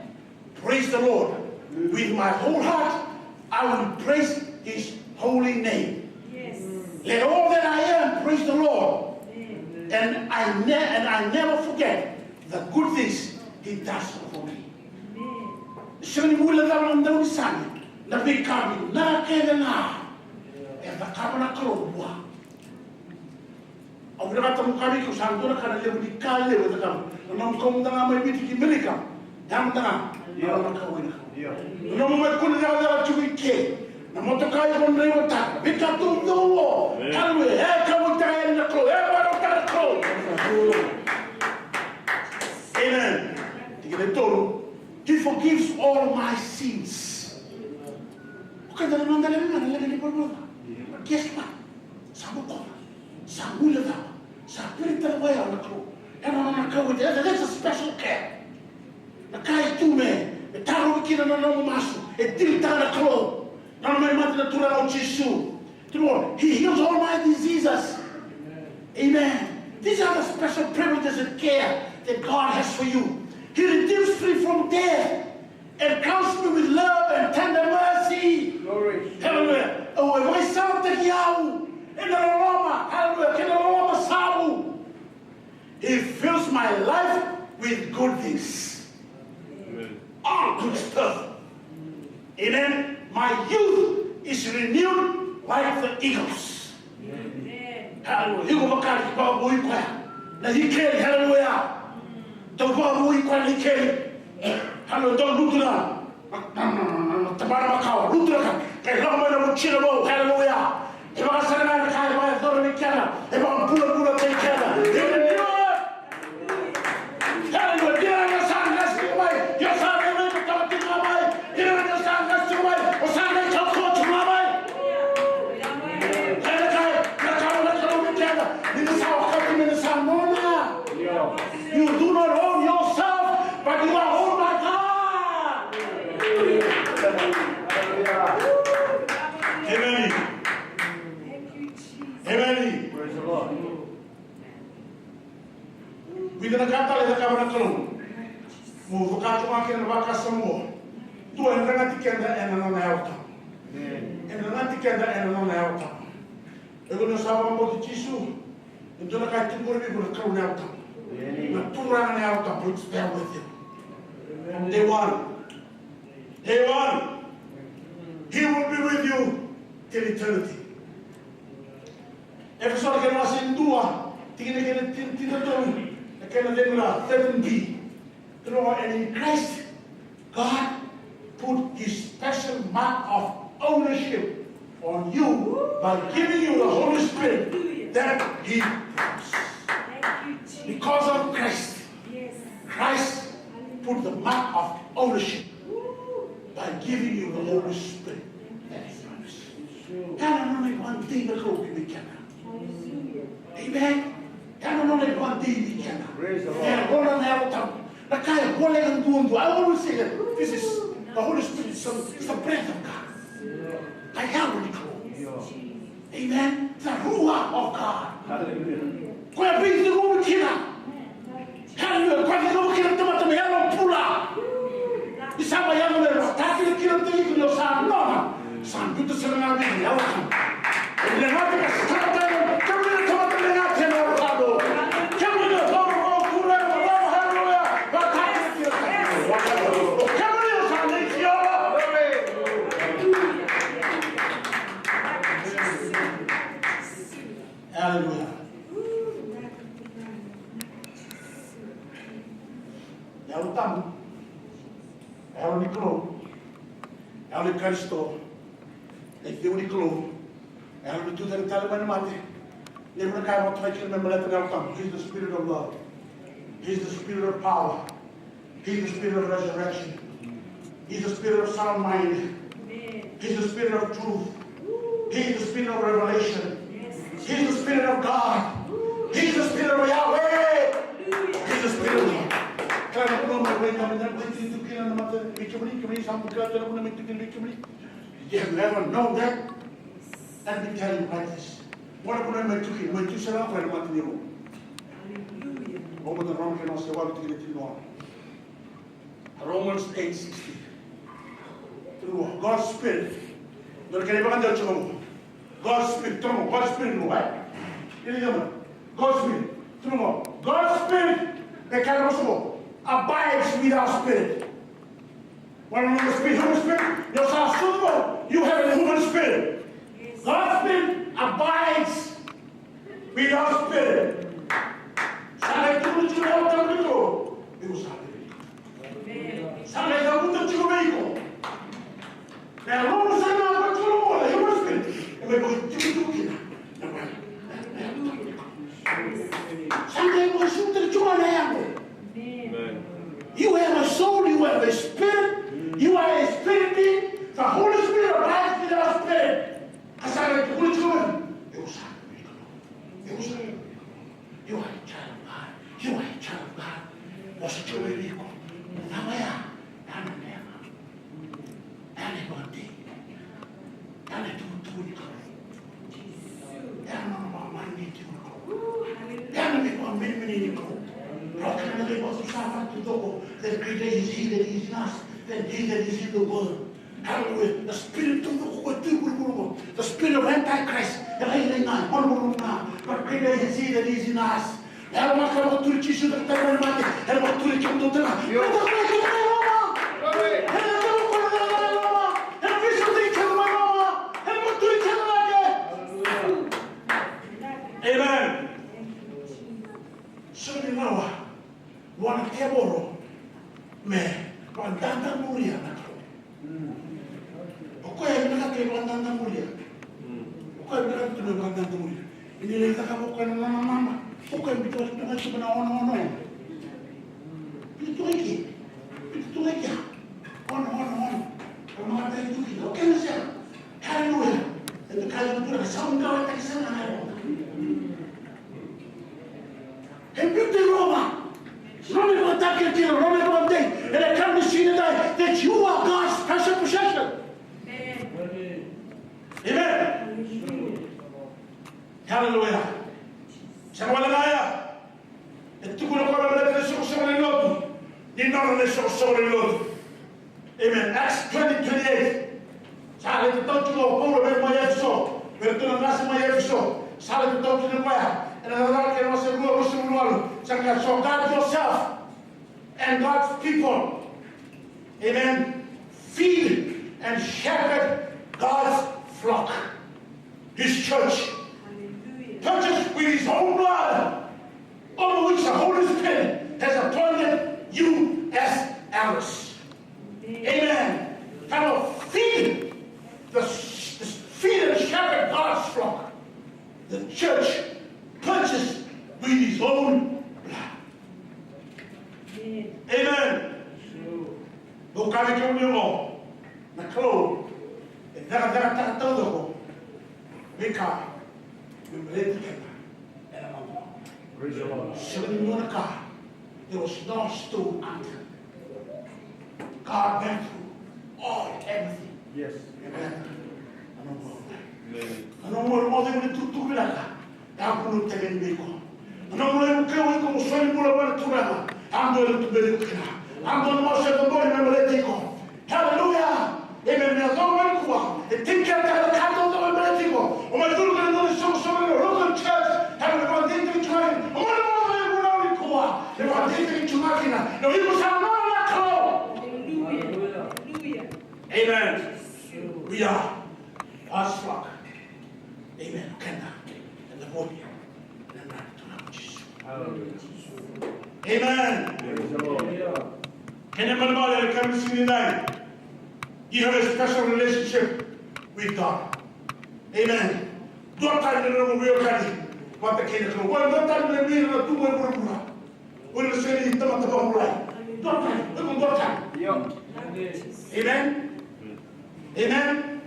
praise the Lord. With my whole heart, I will praise His holy name. Yes. Let all that I am praise the Lord. Amen. And I ne-, and I never forget the good things He does for me. Amen. Sega ni vulica na daunisame na veika vinaka kece ga e cakava na Kalou vua. Au vinakata meu kaya vei kemuni, sa dua na ka na levu ni ka levu e cakava. Na nomu kau mada ga mai Viti ki Amerika, ya mada ga na nona kauwai na Kalou. Na nomu mai kune cakacaka tiko i ke, na motoka iko draivataka, veika taucoko. Haleluya. E kauwaitaka yani na Kalou, e vakarautaka na Kalou. Amen. Tikina e tolu. He forgives all my sins. O keda na noda leqa ga na leqa ni valavala ca. Guess what? Sa boko. Sa guilecava. Sa piri tale vua na Kalou. Ena nona kauwaitaka. That's a special care. Na ka e tu me, me tarovi kina na nomu masu. E dilitaka na Kalou. Na nona mai mate na Turaga o Jisu. He heals all my diseases. Amen. These are the special privileges and care that God has for you. He redeems me from death and crowns me with love and tender mercy. Glory. Hallelujah. Au e vakaisalataki au ena loloma. Hallelujah. Kei na loloma savu. He fills my life with good things. Amen. All good stuff. Amen. My youth is renewed like the eagles. Amen. Hallelujah. Iko vakali vakavoui koya na ikeli. Hallelujah. Dau vakavoui koya na ikeli. Hallelujah. Dau lutu na, na, na, na tabana makawa. Lutu na ka. Kai lako mai na vucina vou. Hallelujah. E vakasakana na ka e vakayacora vei keda. E vakabulabula vei keda. E renew. Hallelujah. Dina ga ni o sa qase tiko mai, o sa qai mai toka tiko ga mai. Dina ga ni o sa qase tiko mai, o sa qai kaukaua tiko ga mai. Kaya na ka, na ka na Kalou vei keda. Ni da sa okati me da sa nona. You do not own yourself, but you are owned by God. Amen. Amen. Praise the Lord. Vica na ka tale e cakava na Kalou. Mo vaka tu ga kina na vakasama oqo. Dua, ena ragati keda ena nona Yalo Tabu. Ena ragati keda ena nona Yalo Tabu. E ko ni o sa vakabauti Jisu, e dua na ka e tukuna vei iko na Kalou na Yalo Tabu. Na Turaga na Yalo Tabu, it's there with you. From day one. Day one. He will be with you till eternity. Efeso na kena wase dua, tikina kena tin-, tinikatolu, na kena cegu na thirteen B. Through and in Christ, God put His special mark of ownership on you by giving you the Holy Spirit that he promised. Because of Christ, Christ put the mark of ownership by giving you the Holy Spirit that he promised. Ena nona ivakadei na Kalou vei keda. Amen. Ena nona ivakadei vei keda. Praise the Lord. Ena nona na Yalo Tabu. Na ka e voleka duadua. I always say that this is the Holy Spirit, is the, is the breath of God. Na Yalo ni Kalou. Amen. The Ruach of God. Hallelujah. Koya e veiceguvi kina. Hallelujah. Koya e veiceguvi kina tamata me yalo bula. Ni sa mai yaco me vakatakilakila tiko ni o sa nona. Sa biuta sara ga vei iko na Yalo Tabu. Kemuni na tamata, kemuni na tamata, kemuni na tamata. Hallelujah. Vakatakilakila. Kemuni o sa nei Jiova. Aleluya. Yalo Tabu, Yalo ni Kalou, Yalo ni Karisito, na icegu ni Kalou, Yalo ni tucake tale mai na mate. Levu na ka e vakatokai kina me baleta na Yalo Tabu. He's the Spirit of love. He's the Spirit of power. He's the Spirit of resurrection. He's the Spirit of sound mind. He's the Spirit of truth. He's the Spirit of revelation. He's the Spirit of God. He's the Spirit of Yahweh. He's the Spirit of God. Kila na vanua mai wai na mai tu kina na mata vei kemuni, kemuni sa bukila tu na vanua mai tu kina vei kemuni. You have never known that. Let me tell you like this. Mo na vanua mai tu kina, mai tu sara ko na mata ni Roma. Roma na Roma kena wase walu tikina tiniwalu. Romans eight sixteen. Tukuna, God's Spirit. Dua na kena ivakadewa tiko qo. God's Spirit, tukuna, God's Spirit qo, e? Ini kama. God's Spirit. Tukuna, God's Spirit. E kaya na vosa qo. Abides with our spirit. When the Spirit, Holy Spirit, ni o sa sucu, you have a human spirit. God's Spirit abides with our spirit. Sa qai tukuna tiko na Yalo Tabu ni Kalou, iko sa vei. Sa qai cavuta tiko vei iko. Na Yalo sa na vei iko, na Holy Spirit. E mai vakaitikotiko kina. Sa qai vakasuta tiko na yago. Amen. You have a soul, you have a spirit, you are a spirit being. The Holy Spirit abides with our spirit. Ka sa qai tukuna tiko mai, iko sa vei. Iko sa vei. You are a child of God. You are a child of God. Vosa tiko mai vei iko. Na waya, na nema. Ena ivakadei. Ena itukutuku ni Kalou. Ena nona vakamareqeti ni Kalou. Ena veivakamenemenei ni Kalou. Rau kena na veivakatusa vakatutoko. That greater is he that is in us than he that is in the world. Hallelujah. The spirit of the, the spirit of Antichrist. E lai, lai ga, e lai ga. But greater is he that is in us. Ena vakaturi Jisu na kata mai na mate, ena vakaturi kemudou tale ga. Io. Ena vakaturi kemudou mai Roma. Ena vakaturi kemudou mai Roma. Ena vakaturi kemudou mai Roma. Ena vakaturi kemudou mai Roma. Amen. So ni lawa vua na tevoro me vakadadamuria na Kalou. O koya e vinakata me vakadadamuria. O koya e vinakata me vakadadamuria. Ni lai cakava o koya na nona mama. O koya e biuta, biuta tiko na ono, ono, ono. Biuta tiko i ke. Biuta tiko i ke. Ono, ono, ono. Ka maka tale tiko kina. O kena sega. Haleluya. Eda kaya tiko na sauni ka wetaki sega na ono. E biuta i Roma. Roma e vakatakila kina, Roma e vakadei. Ena kena sega ni dai, that you are God's special possession. Amen. Hallelujah. Sa wale ga ya. E tukuna o koya me baleta na isoqosoqo ni lotu. Ni nona na isoqosoqo ni lotu. Amen. Acts twenty twenty-eight. Sa lai tatau tiko o Paula vei mai Efeso. Vei iratou na qase mai Efeso. Sa lai tatau tiko o koya. Ena Cakacaka kena wase rua, ruasagavulu ka walu. Sa kaya, so guard yourself and God's people. Amen. Feed and shepherd God's flock. His church. Hallelujah. Purchased with his own blood, over which the Holy Spirit has appointed you as heirs. Amen. Amen. Kind of feed the, the feed and shepherd God's flock, the church, own blood. Amen. Au kaya vei kemuni qo, na Kalou e cakacakataka taucoko veika me baleti keda ena noda. Praise the Lord. Sega ni dua na ka. There was no stone unturned. God went through all, everything. Yes. Amen. Amen. Ena nomu itukutuku vinaka, e a vunautaki yani vei iko. Ena nomu lai vukei iko mo soli bula vua na Turaga, e a dua e tuberi iko kina. E a dua na masu e cabori me baleti iko. Hallelujah. Amen. Me yacova mai nikua, e take care taka na ka taucoko me baleti iko. O mai curu ki na nomu isoqosoqo ena local church, e na vakadeitaki tu ga kina. O mai na masu e vunau nikua, e vakadeitaki tu ga kina. Na iko sa nona na Kalou. Hallelujah. Hallelujah. Amen. We are God's flock. Amen. Keda eda voli ena yaca ni Turaga o Jisu. Amen. Praise the Lord. Kena ibalebale, kemuni sega ni dai, you have a special relationship with God. Amen. Dua tani na nomu veiwekani vata kei na Kalou. Dua tani na veiwekani tu mai vuravura. Oi na sega ni tamata vakabulai. Dua tani, iko dua tani. Io. Amen. Amen.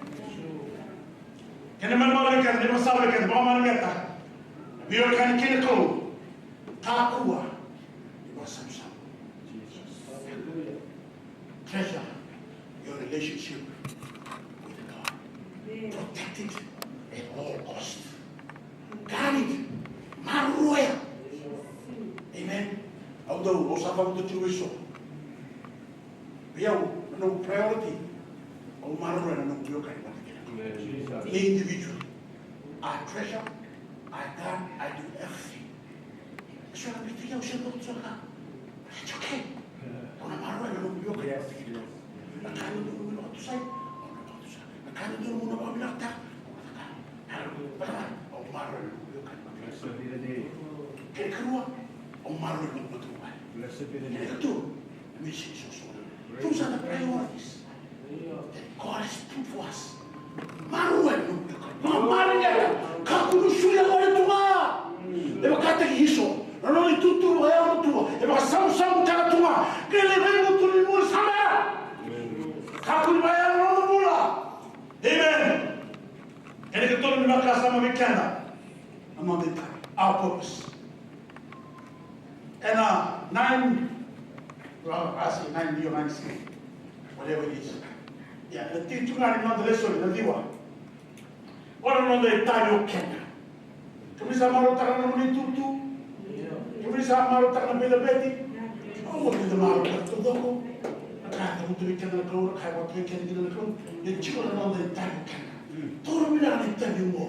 Kena ibalebale, kena ivakasala, kena vakamareqeta, veiwekani kei na Kalou. Kakua ni vakasabusabu. Treasure your relationship with God. Protect it at all cost. Guard it. Maroroya. Amen. Au dau, au sa cavuta tiko vei so. Vei au, na noqu priority, au maroroya na noqu veiwekani vata kei na Kalou. Amen. Me individual. I treasure, I guard, I do everything. So na biuti au sega ni dua na ka. It's okay. Au na maroroya na noqu veiwekani vata kei na Kalou. Na ka e dodonu meu na vakatusa, au na vakatusa. Na ka e dodonu meu na vakavinakataka, au na cakava. Au maroroya na noqu veiwekani vata kei na Kalou. Kena ikarua, au maroroya na noqu matavuvale. Kena ikatolu, those are the priorities that God has put for us. Maroroya na nomu veiwekani. Maroroya. Kakua ni sulia gole tu ga. E vakataki Iso, na nona itutu vakayago tu ga. E vakasabusabu tale tu ga. Qai lai veivutunimuri sa bera. Kakua ni vakayago na nomu bula. Amen. Kena ikatolu ni vakasama vei keda. Na noda itavi. Our purpose. Ena nine, well, I say nine, io, nine C, whatever it is. Ia, na tiki tu ga ni noda lesoni, na ciwa. O na noda itavi o keda. Kemuni sa marautaka na nomuni itutu? Kemuni sa marautaka na veilabeti? Au vakavinavinaka taucoko. Na ka e cavuta vei keda na Kalou, na ka e vakavei keda kina na Kalou. Ia tiko na noda itavi o keda. Toro vinaka na itavi oqo.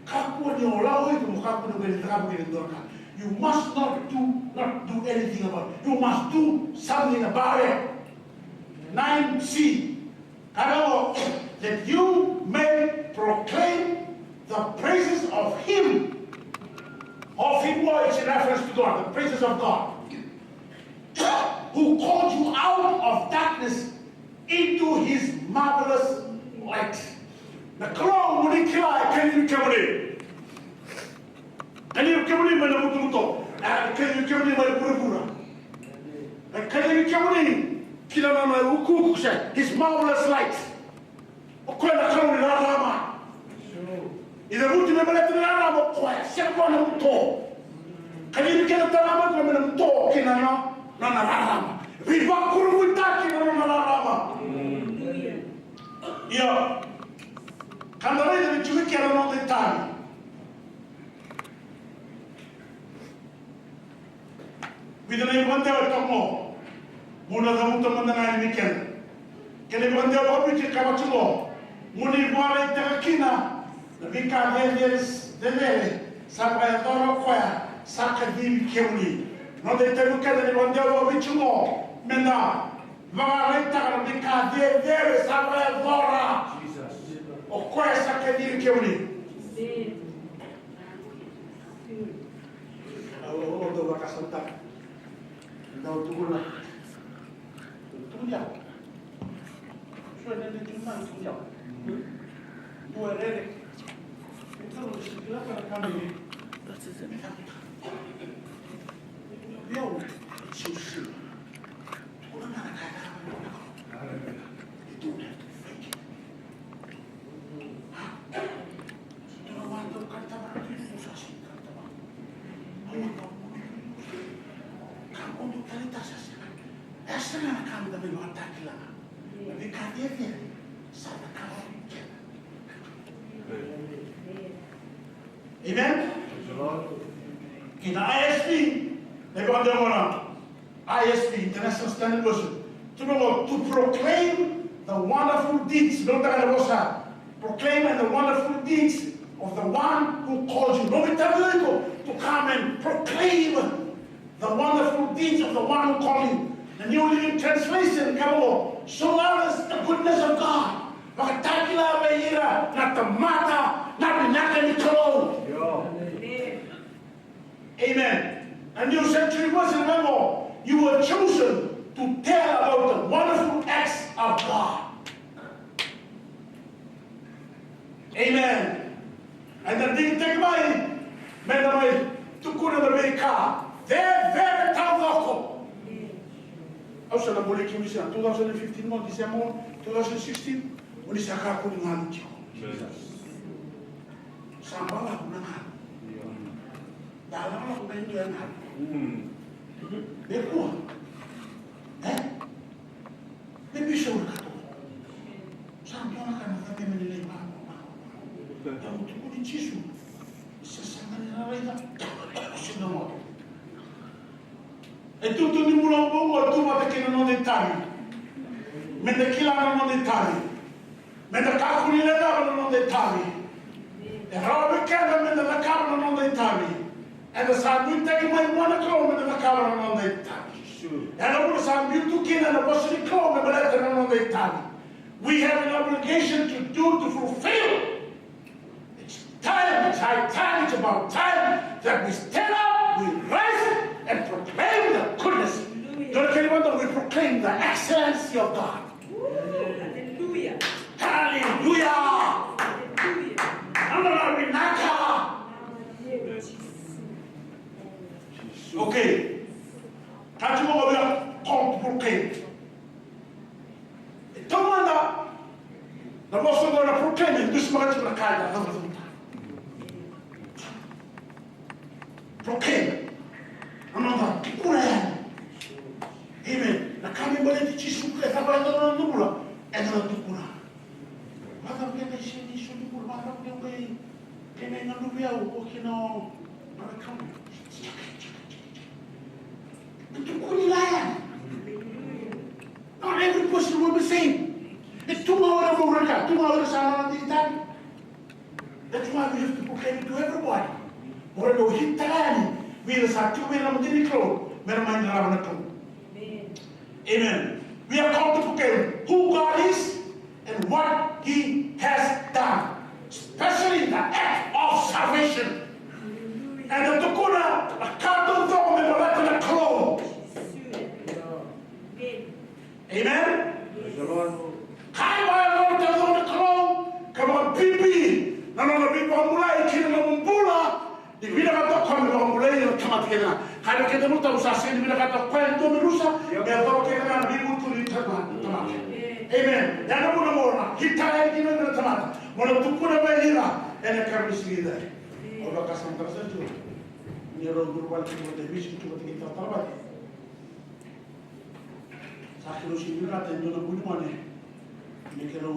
Kakua ni o lako i ke mo kakua ni o qai cakava kina e dua na ka. You must not do, not do anything about it. You must do something about it. Nine C. Kaya qo, that you may proclaim the praises of him, of him, well, it's in reference to God, the praises of God, who called you out of darkness into his marvelous light. Na Kalou mo ni kila e kacivi kemuni. Kacivi kemuni mai na butobuto. E kacivi kemuni mai na vuravura. E kacivi kemuni ki na nona ukuuku se his marvelous light. O koya na Kalou ni rarama. Ni cavuti me baleta na rarama o koya, sega ni koya na buto. Kacivi keda tale ga mai o koya mai na buto kei na nona, nona rarama. Veivakurabuitaki na nona rarama. Ia, ka da raica ni tiko kina na noda itavi. Vica na ivakadewa e toka qo. Mo na cavuta mada ga yani vei keda. Kena ivakadewa vakaviti e kaya vaqo. Mo ni vakaraitaka kina na veika cecere, cecere sa vakayacora o koya sa kacivi kemuni. Noda itavi keda na ivakadewa vakaviti qo. Me na vakaraitaka na veika cecere sa vakayacora o koya sa kacivi kemuni. Au, au, au dau vakasamataka. Dau tukuna. Tukuni au. So, e dede tukuna, tukuni au. Dua e rere. Dua e rere. Dua e rere. Sega na ka meda mai vakatakila. Na veika cecere sa na ka vei keda. Amen? Kina I S V, na ivakadewa gona, I S V, International Standard Version. Tukuna, to proclaim the wonderful deeds. Dou taka na vosa. Proclaim and the wonderful deeds of the one who called you. Nomu itavi iko, to come and proclaim the wonderful deeds of the one who called you. The New Living Translation, ka vaka, show others the goodness of God. Vakatakila vei ira na tamata na vinaka ni Kalou. Amen. A New Century Version, remember, you were chosen to tell about the wonderful acts of God. Amen. Eda digitaki mai meda mai tukuna na veika cecere taucoko. Au sa na bolei kemuni sa two thousand fifteen mo, December mo, two thousand sixteen, o ni sa kakua ni galu tiko. Sa balavu na galu. Da lakolako mai dua e galu. Me kua. E? Me biso na kato. Sa dua na ka na cake me ni lai vako. Au tukuni Jisu. Sa sega ni raica. Sina moto. E tutu ni bula oqo e tu vata kei na noda itavi. Meda kila na noda itavi. Meda kakua ni lecava na noda itavi. E rawa vei keda meda cakava na noda itavi. Eda sa nuitaki mai vua na Kalou meda cakava na noda itavi. Ena vuna sa biu tu kina na vosa ni Kalou me baleta na noda itavi. We have an obligation to do, to fulfill. It's time, it's high time, it's about time that we stand up, we rise and proclaim the goodness. Dou kere mada, we proclaim the excellency of God. Hallelujah. Hallelujah. Hallelujah. Nona vinaka. Okay. Ka tiko mo via call to proclaim. E taumada na vosa oqo na proclaim, e dusimaka tiko na ka eda cavuta. Proclaim. Na noda tukuna yani. Amen. Na ka me baleti Jisu Karisito, e cava eda na bula, eda na tukuna. Vakacava keda sega ni soli bula, vakacava keda kena ina luvi au o kina o na kau. Na tukuni la yani. Not every person will be saved. E tu ga o ira vou raka, tu ga o ira sa na digitaki. That's why we have to proclaim it to everybody. Mo ra dau hit tale yani vei ira sa tiko vei ira na matanitu, me ra mai qarava na Kalou. Amen. We are called to proclaim who God is and what He has done, especially the act of salvation. Eda tukuna na ka taucoko me baleta na Kalou. Amen. Praise the Lord. Ka e vakayacora taucoko na Kalou, ka vakabibi na nona veivakabulai ki na nomu bula. Ni vinakata o koya me vakabulai na tamata kece ga. Ka vei keda, au sa sega ni vinakata o koya e dua me rusa, me yacova kece ga na veivutuni ni tamata. Amen. Ya na vuna mo na hit tale yani kina na tamata, mo na tukuna vei ira ena yakavi ni siga edaidai. Au vakasamataka sara tiko. Ni rau duru vale tiko vata, e visi tiko vata kei talatala vale. Sa keirau sega ni vinakata e dua na bui ni gone me keirau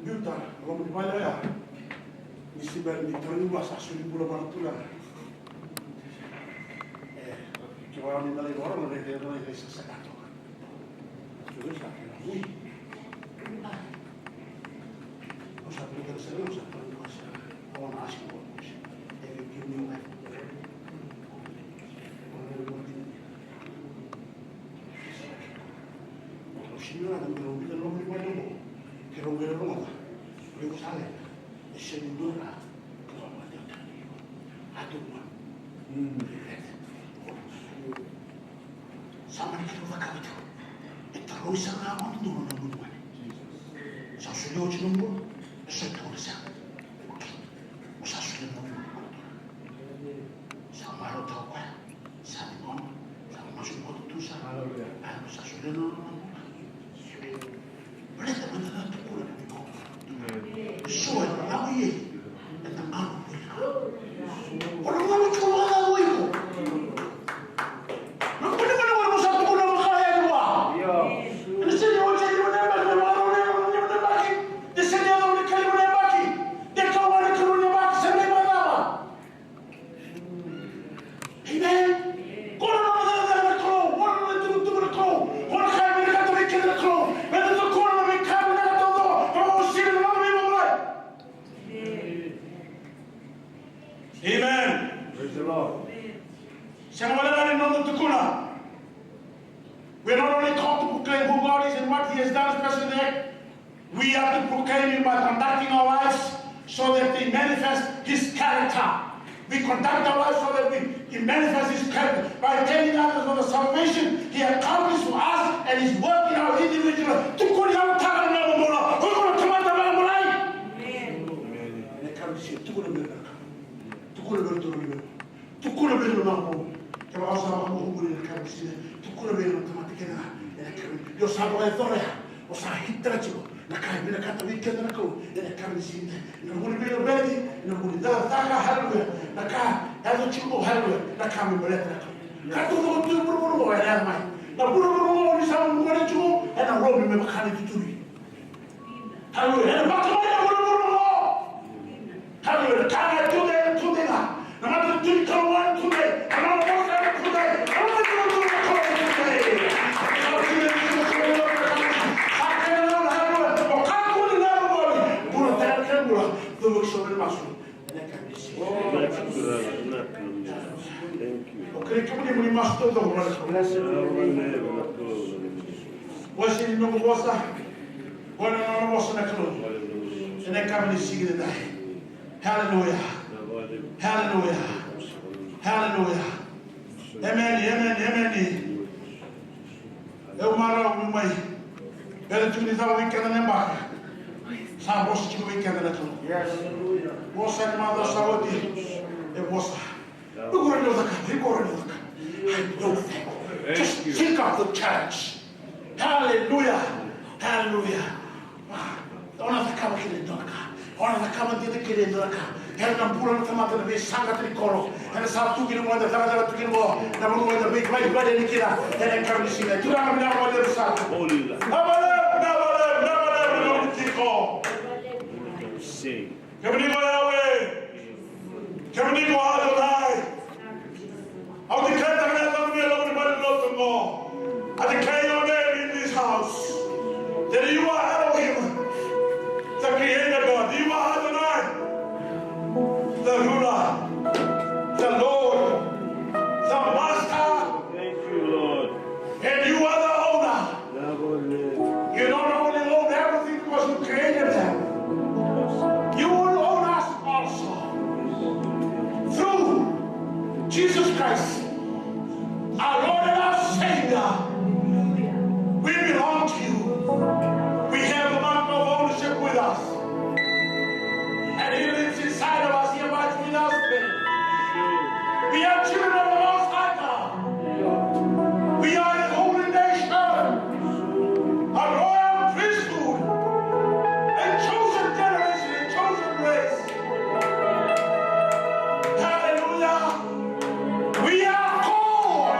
biuta loma ni vale oya. Ni se bera ni tarogi vua, sa soli bula vua na turaga. E, kevaka ni na lai vakarorogo, na raica, raica, raica, sa, sa ka toka. Sa, sa, sa, ui. Au sa biuta na sere, au sa tarogi vua, sa, I wanna ask you one question. Have you given your life to the Lord? Au sega ni vinakata me keirau biuta na loma ni vale oqo, keirau qai rogoca. Levu sa leqa. E sega ni dua na ka keirau vakadewataka. A tu mai. Sa mani keirau cakava tiko. E tarogi sara ga vakadodonu na nomu vale. Sa solia oti nomu bula. E sa tu na sega. Sa solia nomu bula. Sa marautaka o koya. Sa ciqoma, sa masu koto tu sara. Hallelujah. A, sa solia na nona bula. Baleta meda na tukuna na veika. Amen. So ena lako i ai, ena galu voli. O na galu tiko vakacava o iko? Na kua ni galu, o sa tukuna vakacava yani o Sega wale ga ni noda tukuna. We're not only called to proclaim who God is and what He has done, especially in the act. We have to proclaim Him by conducting our lives so that they manifest His character. We conduct our lives so that we, He manifests His character by telling others of the salvation He accomplished for us and His work in our individual. Tukuni au tara na bula. Tukuna bula. Tukuna bula. Tukuna bula. Tukuna vei ira na marama. Kevaka o sa vakabukabukani ena yakavi ni siga, tukuna vei ira na tamata kece ga ena yakavi ni, o sa vakayacora ya, o sa hitaka tiko na ka e vinakata vei keda na Kalou ena yakavi ni siga. Ena vuku ni veilaveti, ena vuku ni cakacaka, haleluya. Na ka e yaco tiko, haleluya. Na ka me baleta na Kalou. Ka tu, tu, tu, vuravura qo ena yaco mai. Na vuravura qo ni sa vuravura tiko, ena romi me vaka na itutuvi. Haleluya. Ena vaka mai na vuravura qo. Haleluya. Na ka ga e tudei, ena tudei ga. Na matanitu ni Kalou ena tudei. Na nona vosa ena tudei. Na nona itukutuku ena tudei. Sa kena gauna, haleluya. O kakua ni gole, bula tale na kena bula. Cuva ki sobu ena masu. Ena yakavi ni siga. Thank you. O kerei kemuni mo ni masu taucoko. Vosa ni noqu vosa. Qo na nona vosa na Kalou. Ena yakavi ni siga edaidai. Haleluya. Haleluya. Haleluya. Emeni, emeni, emeni. Au marau meu mai. Bera tiko ni cava vei keda na yabaki. Sa vosa tiko vei keda na Kalou. Vosa ni macawa sa oti. E vosa. Iko rawa ni o cakava, iko rawa ni o cakava. I know that. Just think of the church. Hallelujah. Hallelujah. O na cakava kina e dua na ka. O na cakava dina kina e dua na ka. Ena bula na tamata na veisaqata ni koro. Ena sa tu kina mo, ena cakacaka tu kina mo. Na vanua ena vei, vei, vei, vei kina. Ena yakavi ni siga. Turaga vinaka vakalevu sara. Vinaka vakalevu, vinaka vakalevu, vinaka vakalevu, vinaka vakalevu. Kemuni ko Yahweh. Kemuni ko Adonai. Au declare-taka na yacamuni e loma ni valenilotu oqo. I declare your name in this house. That you are Elohim, the creator God. You are Adonai, the ruler, the Lord, the master. Thank you, Lord. And you are the owner. You don't only own everything because you created them. You will own us also. Through Jesus Christ, our Lord and our Savior, we belong to you. We have a mark of ownership with us. And He lives inside of us. He abides with us. We are children of the Most High God. We are a holy nation, a royal priesthood, a chosen generation, a chosen race. Hallelujah. We are called.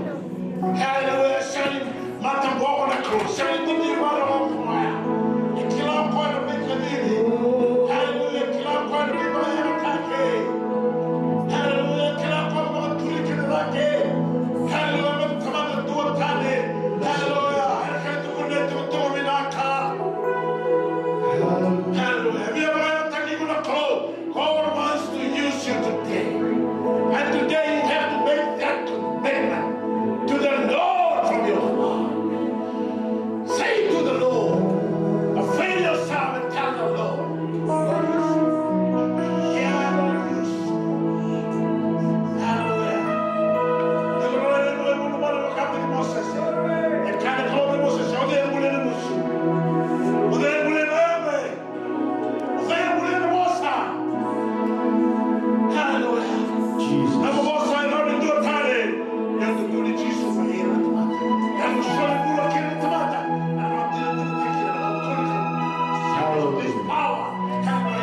Hallelujah. Sega ni mataboko na Kalou, sega ni dua na ivalavala o koya. E kila o koya na veikacivi. Hallelujah. E kila o koya na veivakayagataki. Hallelujah. E kila o koya na vakaturi kei na cake. Hallelujah. Me tamata duatani. Hallelujah. E na kai tukuna e tukutuku vinaka. Hallelujah. E via vakayagataki iko na Kalou. God wants to use you today. And today you have to make that commitment to the Lord from your heart. Say to the Lord, avail yourself and tell the Lord, "Lord, use me. Yeah, Lord, use me." Hallelujah. Hallelujah. Jesus. Na vosa e rawa ni dua tale. E tukuni Jisu mai ira na tamata. E na soli bula kina na tamata. E na dina dina kina na tamata. Hallelujah. This power. Amen.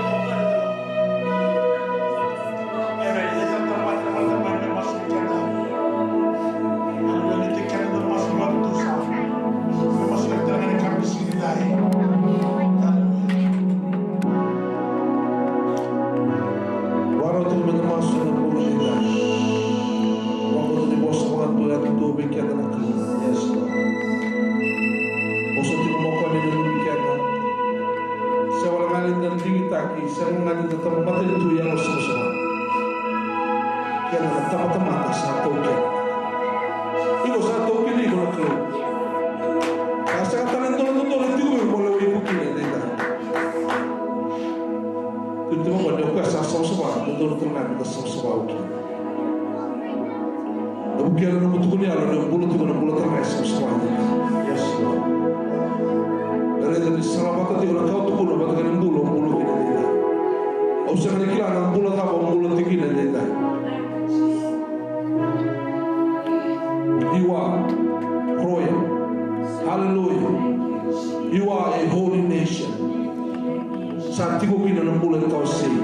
Vakarau tiko meda masu ena bogi nikua. Vakabauta ni vosa vakadua e dodonu vei keda na Kalou. Yes, Lord. Vosa tiko mai o koya ni nanumi keda. Sega wale ga ni da digitaki, sega ga ni da tamata ni tu yalo savasava. Keda na tabatamata sa taukena. Iko sa taukena iko na Kalou. Sa sega tale ni dua na dodonu e tiko vei iko mo lewai iko kina edaidai. Tukuna tiko o koya ni o koya sa savasava, dodonu tale ga meda savasava kina. Na vukea na nomu tukuni yalo ni o bula tiko na bula tale ga e savasava. Yes, Lord. Na raica ni salavata tiko na ka o tukuna vata kei na bula o bula kina edaidai. Au sega ni kila na bula cava o bula tiko kina edaidai. You are royal. Hallelujah. You are a holy nation. Sa tiko kina na bula e tawasei,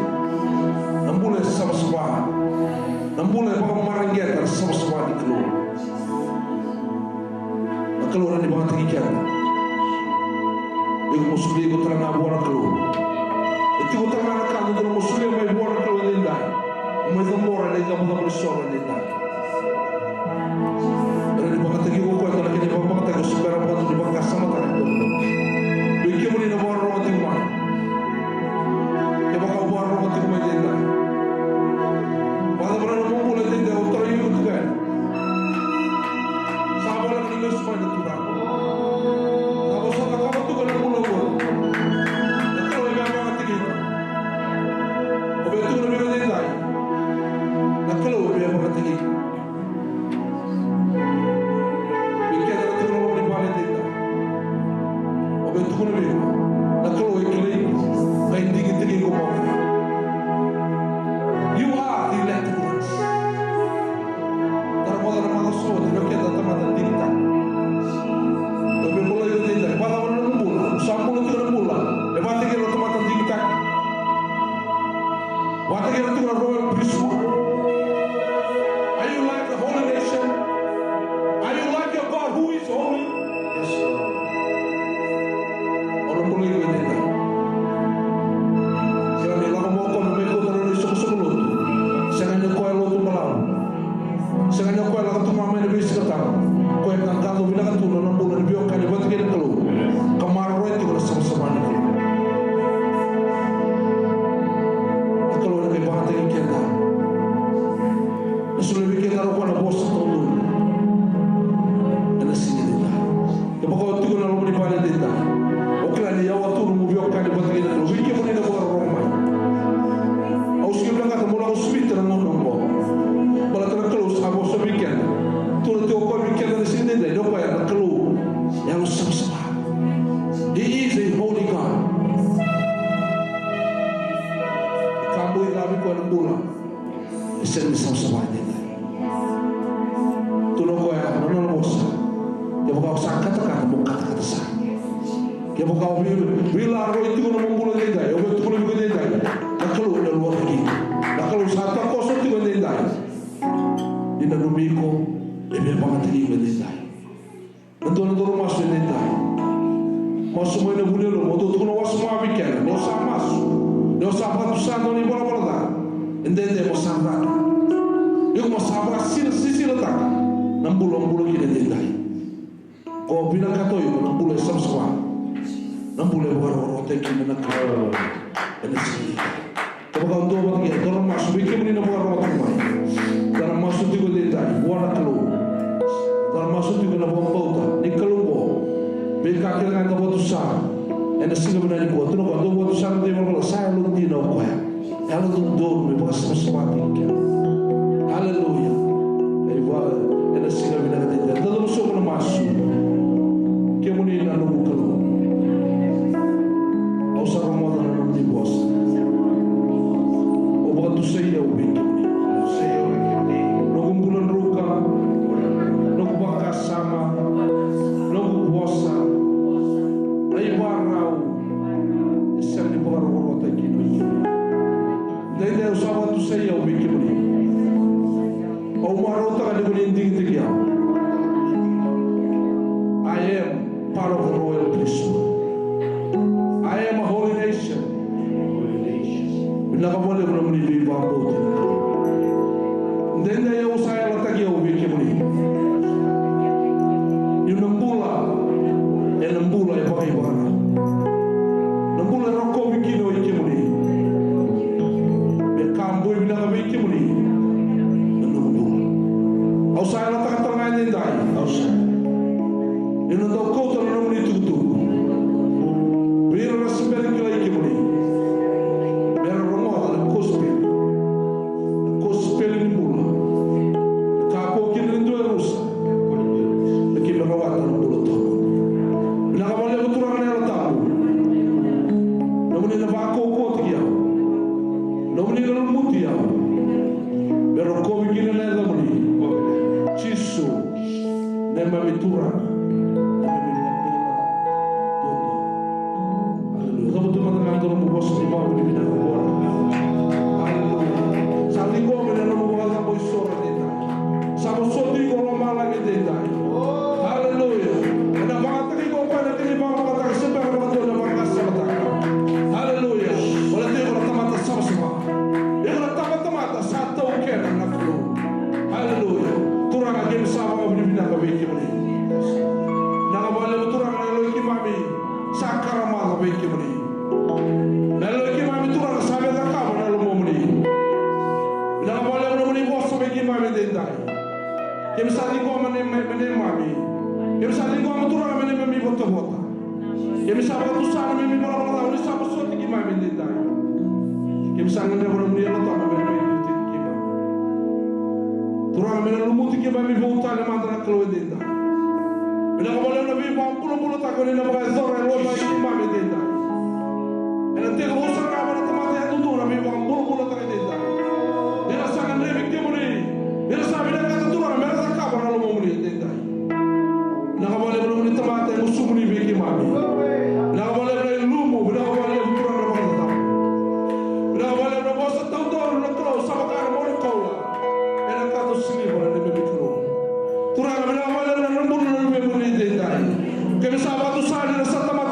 na bula e savasava, na bula e vakamareqeta na savasava ni Kalou. Na Kalou e rawa ni vakataki keda. Iko mo solia iko tale ga vua na Kalou. E tiko tale ga na ka dodonu mo solia mai vua na Kalou edaidai. Mo mai cabora na icabocabo ni soro edaidai. E rawa ni vakataki iko o koya ena kena ivakavakataki, o se bera vakadua ni vakasamataka na Kalou. Vei kemuni na vakarorogo tiko mai. Kevaka o vakarorogo tiko mai edaidai, vakacava na nomu bula edaidai, o tarai iko tiko yani. Sa voleka ni lesu mai na Turaga. Sa vosa cakava tiko na bula oqo. Na Kalou e via vakataki iko. O via tukuna vei iko edaidai, na Kalou e via vakataki iko. Vei keda na tiko ena loma ni vale edaidai, au via tukuna vei iko, na Kalou e kilai iko, qai digitaki iko. You are the elect ones. Tara moce na macawa sa oti, na keda tamata digitaki. Au via bolei iko edaidai, vakacava na nomu bula, sa bula tiko na bula e vakataki ira na tamata digitaki. Vakataki ira tiko na royal priesthood. Are you like a holy nation? Are you like your God who is holy? Yes, Lord. Au na bolei iko edaidai. Sega ni lako mai o koya me mai kauta na nona isoqosoqo lotu. Sega ni o koya lotu balavu. Sega ni o koya lako tu ga mai na veisiga tabu. O koya e qaqaco vinaka tu na nona bula ni veiwekani vata kei na Kalou, ka maroroya tiko na savasava ni Kalou. Na Kalou ena qai vakataki keda. Na solia vei keda o koya na vosa taudonu ena siga edaidai. Kevaka o tiko ena loma ni vale edaidai, o kila ni yawa tu nomu veiwekani vata kei na Kalou. Vei kemuni na vakarorogo mai, au sega ni vinakata mo lako sivita na gauna oqo. Baleta na Kalou sa vosa vei keda. Tukuna tiko o koya vei keda ena siga edaidai ni o koya na Kalou e yalo savasava. He is a holy God. E ka boi cava vei koya na bula e sega ni savasava edaidai. Tukuna o koya na nona vosa, kevaka o sa katakata, mo katakata sara. Kevaka o vei, veilaroi tiko na nomu bula edaidai, au via tukuna vei iko edaidai, na Kalou ena luataki iko. Na Kalou sa takoso tiko edaidai. Ni nanumi iko, E via vakatakila edaidai. Na dua na dua na masu edaidai. Masu mai na vuli e loma, o dou tukuna wasoma vei keda. Ni o sa masu, ni o sa vakatusa e dua na ivalavala ca, edaidai mo sa cata. Iko mo sa vakasisila, sisilataka na bula o bula kina edaidai. Ko vinakata o iko na bula e savasava, na bula e vakarokorokotaki kina na Kalou ena siga. Kevaka o dua vata kei au, dua na masu vei kemuni na vakarokoroko mai. Da na masu tiko edaidai vua na Kalou. Da na masu tiko ena vakabauta ni Kalou oqo. Veika kece ga eda vakatusa ena siga vinaka nikua, tukuna o koya, dou vakatusa na dui valavala, sa yalodina o koya. Yalododonu me vakasavasavataki keda. Aleluya. Ai vua ena siga vinaka edaidai. Da dau soqo na masu. Kemuni na noqu Kalou, au sa rogoca na nomuni vosa. Au vakatusai au vei kemuni. Noqu bula druka, noqu vakasama, noqu vosa, na ivarau e sega ni vakarokorokotaki kina o iko. Daidai au sa vakatusai au vei kemuni. Au marautaka ni ko ni digitaki au. I am part of a royal priesthood. I am a holy nation. Vinaka vakalevu na nomuni veivakabauti. Daidai au sa yalataki au vei kemuni. Niu na bula ena bula e vakaivakarau. Na bula e rokovi kina o i kemuni. Me ka boi vinaka vei kemuni na noqu bula. Au sa yalataka tale ga edaidai. Au sa. Niu na dau kauta na nomuni itukutuku vei ira era se bera ni kilai kemuni, me ra rogoca na kosipeli. Na kosipeli ni bula. Kakua kina ni dua e rusa. Me keimami rawata na bula tawamudu. Vinaka vakalevu Turaga na Yalo Tabu. Nomuni na vakaukauwataki au. Nomuni na lumuti au. Me rokovi kina na yacamuni. Jisu, neimami Turaga. Neimami Vakabula. Aleluya. Cavuta mada ga na nomu vosa ni vakavinavinaka vua. Aleluya. Sa ciqomi na nomu vakacabo isoro edaidai. Sa vosoti iko lomalagi edaidai. Aleluya. Ena vakayagataki iko o koya na kena ivakavakataka se bera vakadua na vakasamataka. Aleluya. Baleta iko na tamata savasava. Iko na tabatamata sa taukena na Kalou. Aleluya. Turaga, keimami sa vakavinavinaka vei kemuni. Vinaka vakalevu Turaga na yaloi keimami sa karamaca vei kemuni. Na yaloi keimami Turaga sa via cakava na lomamuni. Vinaka vakalevu nomuni vosa vei keimami edaidai. Keimami sa ciqoma me, me, me neimami. Keimami sa ciqoma Turaga me neimami votavota. Keimami sa vakatusa na neimami valavala ca, ni sa vosoti keimami edaidai. Keimami sa gadreva nomuni Yalo Tabu me na veivuke keimami. Turaga, me na lumuti keimami vou tale mada na Kalou edaidai. Vinaka vakalevu na veivakabulabulataki o ni na vakayacora e loma i keimami edaidai. Ena tekivu sara ga vua na tamata yadudua na veivakabulabulataki edaidai. Ni ra sa gadrevi kemuni, ni ra sa vinakata Turaga me ra cakava na lomamuni edaidai. Vinaka vakalevu nomuni tamata e gusumuni vei keimami. Vinaka vakalevu na ilumu, vinaka vakalevu Turaga na vakacacabo. Vinaka vakalevu na vosa taudonu na Kalou sa vaka na mona koula. Ena kato siliva na neimami Kalou. Turaga, vinaka vakalevu na bula na luvemuni edaidai. Keimami sa vakatusa ni ra sa tamata